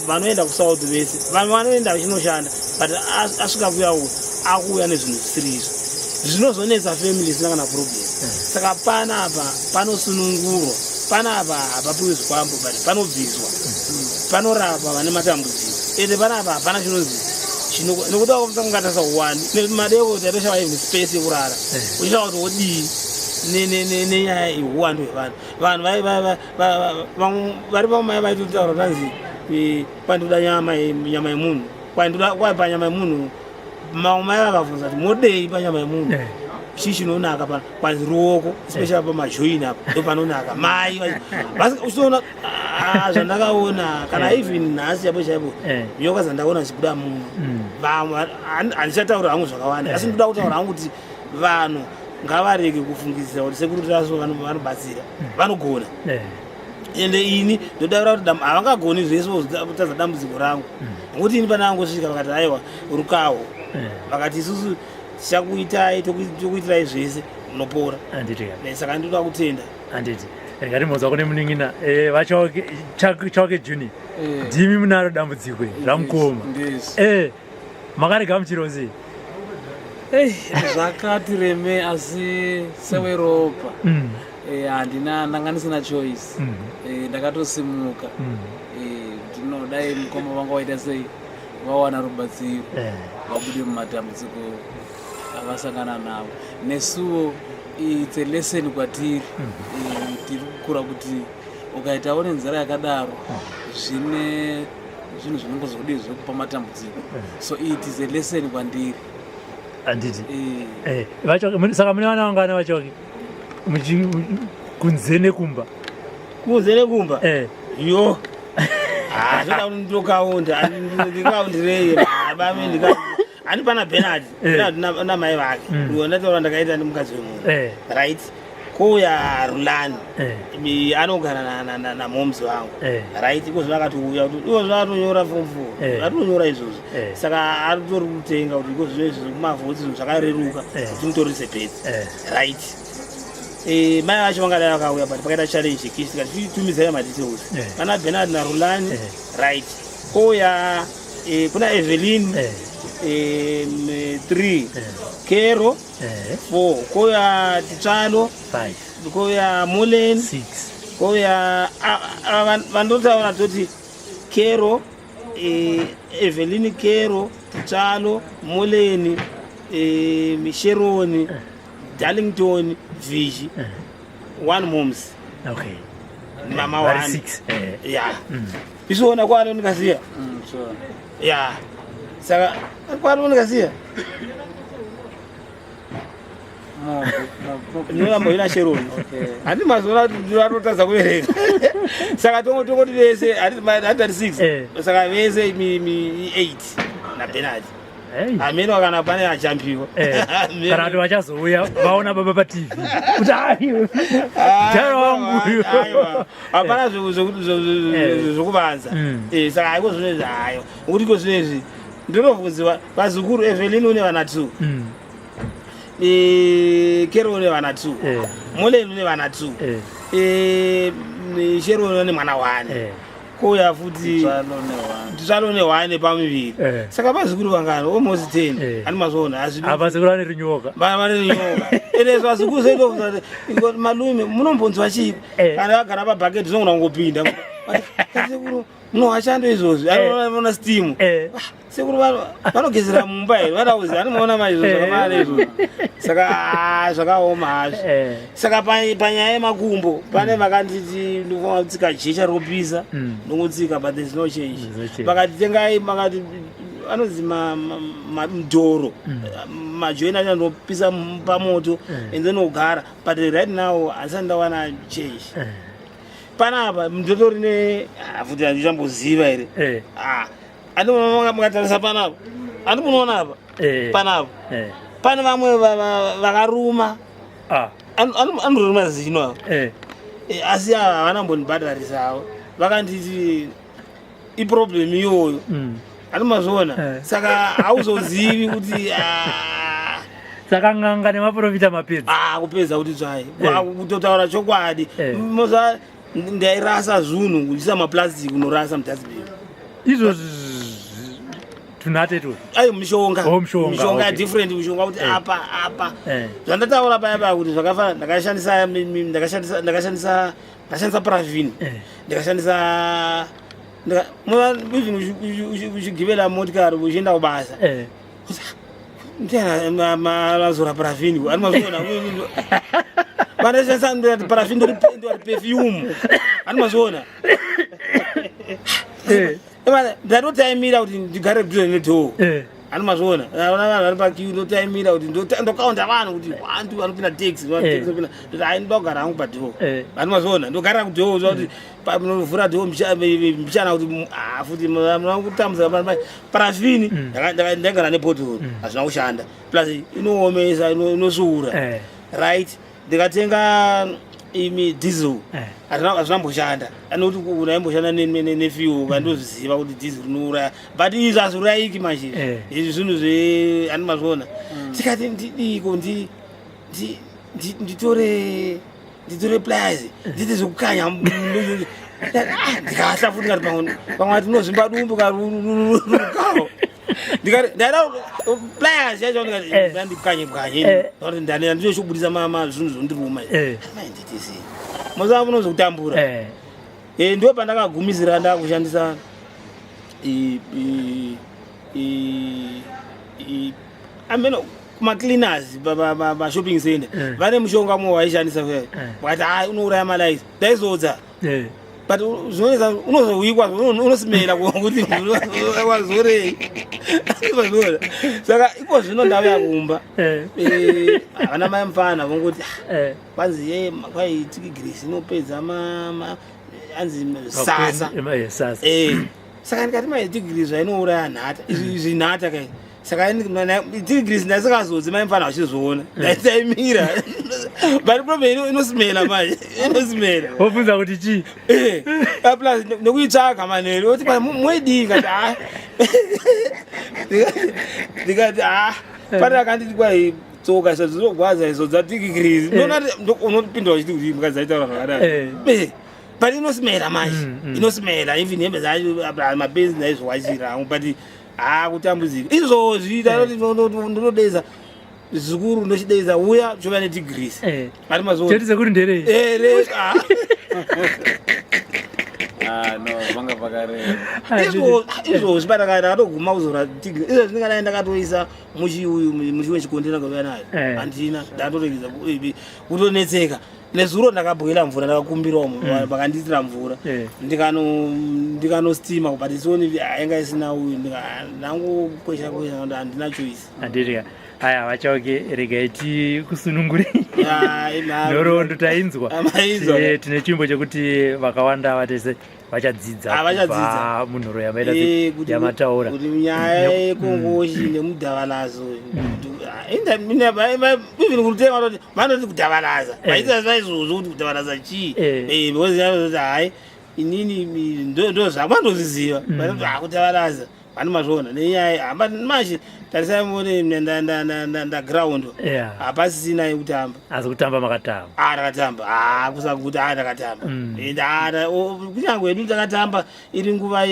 vanoenda kuSouth vese, vanhu vanoenda vachinoshanda, but asvika kuya uku akuuya nezvinhu zvisiri izvo, zvinozonetsa family isina kana problem. Saka panapa panosunungurwa, panapa hapapiwi zvikwambo, but panobviswa, panorapa vane matambudziko. Ende panapa hapana chinonzi nekuti ungatarisa uwani madeko taitoshava even space yekurara, uchishava kuti wodii nenyaya yeuwandu hwevanhu. Vanhu vari pamai vaitotaura tanzi kwandoda nyama yemunhu, kwandoda kwa panyama yemunhu. Mamwe mai vakabvunza kuti modei panyama yemunhu? Chii chinonaka pa kwanzi ruoko, especially pamajoin apa ndo panonaka. Mai uchitoona, ah, zvandakaona kana even nhasi chaipo chaipo, nyoka dzandaona dzichibuda muno. Vamwe handichataura hangu zvakawanda, asi ndoda kutaura hangu kuti vanhu ngavarege kufungidzira kuti Sekuru Tasvu vanobatsira, vanogona. Ende ini ndodaura kuti havangagoni zvese kutadza dambudziko rangu, nokuti ini panangosvika vakati aiwa, rukawo. Vakati isusu tichakuitai, tokuitirai zvese, munopora. Handiti? Saka ndoda kutenda. Handiti. Ngatimbodzwa kune munin'ina, vaChawake Chawake Junior. Ndimi munaro dambudziko iri ramukoma. Ndizvo. Makarigamuchirawo sei? Ei, zvakati reme, asi seweropa handina, ndanga ndisina choice. Ndakatosimuka. Ndinodai mukoma vanga waita sei vawana rubatsiro, vabude mumatambudziko avasangana navo. Nesuwo it's a lesson kwatiri. Tiri kukura kuti ukaitawo nenzira yakadaro, zvine zvinhu zvinongozodii zvekupa matambudziko. So it is a lesson kwandiri. Handiti? Saka mune vana vangana, vaChawake, kunze nekumba? Kunze nekumba? Yo, zvoda kuti ndokaunda, ndikaundirei bami handi pana Bernard. Bernard namai vake. Uyo ndataura ndakaita nemukadzi wemunhu. Right, kouya Rulani. Anogara namoms vangu. Right, iko zvino akatouya kuti iko zvino atonyora form four. Atonyora izvozvo. Saka aritori kutenga kuti iko zvino izvi kumavhotsi zvinhu zvakareruka kuti mutorise bhedzi. Right, mai vacho vangadai vakauya, but pakaita challenge yekisi, tikati titumidzai madetails. Pana Bernard naRulani. Right, kouya kuna Evelyn. 3, Kero 4, kouya Titsvalo 5, kouya Mulen 6, kouya vandotaura toti Kero, Evelyn, Kero, Titsvalo, Moleni, Sheroni, Darlington, Vishi, one moms. Mama Vari one. 6. Ya. Isuona kwano ndikasiya. Sure. Ya. Saka kwano ndikasiya. Ndinoramba ina Sharon. Okay. Handi mazuva ndinotadza kuverenga. Saka tongoti vese handi 36. Saka vese mi mi 8 na Bernard. Hey. Ameno kana pane achampiwa. Kana kuti vachazouya vaona baba patv kuti aiwe mudhara wangu uyu. Hapana zvekuvanza. Saka haiko zvinezvi hayo. Ngokuti iko zvinezvi ndinobvunziwa vazukuru Evelyn une vana 2. Kero une vana 2. Molen une vana 2. Sharon une mwana 1. Kouya futi Tsvalo ne 1 pamuviri. Saka vazukuru vangani almost 10. Ani mazvoona hazvidi. Vazukuru vane rinyoka. Vane rinyoka. Ende vazukuru zvedu malume munombonzwa chii? Kana vagara pabhaketi zvinogona kungopinda. Sekuru munohashando izvozvi. Anoona steam. Sekuru vanogezera mumba here? Vada kuziva anomaona mai izvozvo zvakafanana neizvozvo. Saka zvakaoma hazvo. Saka panyaya yemakumbo pane vakanditi ndinofanira kutsika jecha ropisa ndongotsika, but there's no change. There's no change. Vakati tengai, makati anonzi mudhoro majoini acho andopisa pamoto and then ogara, but right now handisati ndawana change. Panapa ndotori ne futi handichamboziva here. Andi mukatarisa panapa, andi munoona apa panapa pane vamwe vakaruma anoruma zino ava. Asi ava havana mbondibhadharisawo, vakanditi iproblem iyoyo. Andi mazviona? Saka hauzozivi kuti Saka n'anga nemaprofita mapedza. Ah, kupedza kuti tsvai. Kutotaura chokwadi, moza ndairasa zvinhu kuisa maplastic, unorasa mudustbin. Izvo tunate tu. Ayo mishonga. Oh, mishonga, mishonga different mishonga kuti apa apa zvandataura paya paya kuti zvakafanana, ndakashandisa ndakashandisa ndakashandisa ndakashandisa paraffin, ndakashandisa even uchigivela motikari uchienda kubasa, mazora paraffin, ani mazviona vandashandisa ndati paraffin ndori perfume, ani mazviona? Ndatotaimira kuti ndigare kudhuze nedoor. Ani mazviona? Ona vanhu vari paqueue, ndotaimira kuti ndokaunda vanhu kuti vantu vanopinda taxi, ndoti hai, ndoda kugara hangu padoor. Ani mazviona? Ndogara kudoor kuti munovhura door mbichana kuti futi muna kutambudza paraffin. Ndaigara nebhodhoro, hazvina kushanda, plus inoomesa, inosvuura. Right, ndikatenga imi diesel, hazvina mboshanda, anokuti unaimboshanda nefuel, kandozviziva kuti diesel rinouraya, but izvi hazviurayiki manje. Izvi zvinhu zve ani mazviona? Tikati ndidiko nditore pliers, ndiite zvekukanya, ndikahla futi, ngati pamwe ati unozvimba dumbu karukawo, ndikati ndaida pliers yacho, ndikati ndikanye bwanye, ndinochobudisa zvinhu zvondiruma. Mai, nditi sei mozava munozokutambura? Ndo pandakagumisira ndakushandisa ameno kumacleaners pashopping center. Vane mushonga mumwe waishandisa, vakati hai, unouraya malice, ndaizodza. But zvinoita unozohwikwa, unosimera kuti wazorei mazora. Saka iko zvino ndauya kumba, havana mai mufana vongoti kwanzi ye kwai tigirisi inopedza anzi sasa. Sasa. Saka ndikati mai, tigirisi zvainouraya nhata izvi nhata kai, saka tigirisi ndasingazodzi, mai mufana vachizviona, ndaitaimira, but problem inosimela mai, inosimela. Wobvunza kuti chii? Plus nekuitsvaga manheru, oti moidii? Kati ha, ndikati ha, pane akanditi kwai tsoka izvo dzinogwadza izvo dzatigirisi, unopindura uchiti kuti mukadzi aitaura zvakadai, but inosimela manje. Inosimela, even hembe dzacho mapenzi ndaizviwachira hangu, but ha, kutambudzika izvozvi ndinodeza zvikuru, ndochideza uya chova netigirisi ari mazuva. Cheti sekuri nderei? Ah, no, vanga pakareba. Izvozvi pandakatoguma kuzora tigirisi izvo ndingadai ndakatoisa muchiuyu muchiwe chikontena kauya nayo. Handina, ndatoregedza kutonetseka. Nezuro ndakabhoila mvura, ndakakumbirawo vakandiitira mvura. Ndikanostima but isioni yanga isina uyu, ndangokwesha kwesha, handina choice. Handiti aya vaChauke, regai tikusunungure. Nhoroondo tainzwa. Mainzwa. Tine chimbo chekuti vakawanda vatese vachadzidza Ah, vachadzidza. kubva munhoro yamaita yamataura. Kuti nyaya yekongoshi nemudhavalazo, even kurutenga vanoti vanoti kudhavalaza, vaita saizvozvo kuti kudhavalaza chii? Because yaizoti hai, inini ndo zvavandozviziva. Vanoti ah, kudhavalaza vani mazviona nenyaya hamba manje. Tarisai muone ndaground, hapasisina yekutamba. Asi kutamba makatamba. Ah, ndakatamba. Ah, kusakuti ah, ndakatamba. And ah, kunyange hedu takatamba iri nguva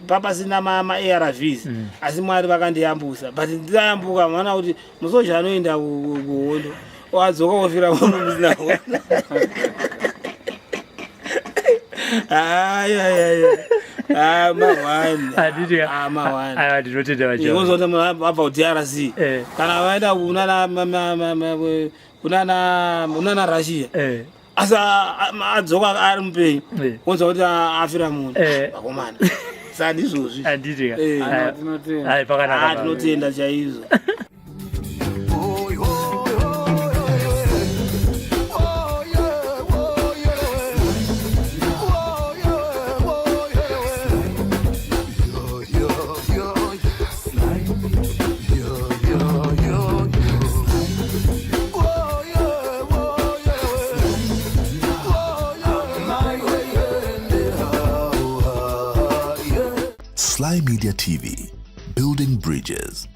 papasina ma-ARVs, asi Mwari vakandiyambusa. But ndayambuka, maona kuti musoja anoenda kuhondo wadzoka wofira muno musina hondo. Ayayaya, mawani. Handiti Ah, mawani. Aiwa, ndinotenda vaChauke. Kozoti munhu abva kuDRC, kana vaenda kunana Russia, asi adzoka ari mupenyu, wonzwa kuti afira munhu. Vakomana, sandizvozvi. Handiti. Ano, tinotenda. Ai, pakanaka. Ah, tinotenda chaizvo. Oh, oh, oh, yeah, oh, yeah. Oh, yeah, oh, yeah. Yo, yo, yo, yo, yo, yo, yo. Oh, yeah, oh, yeah. Oh, yeah, oh, yeah. Sly Media TV, building bridges.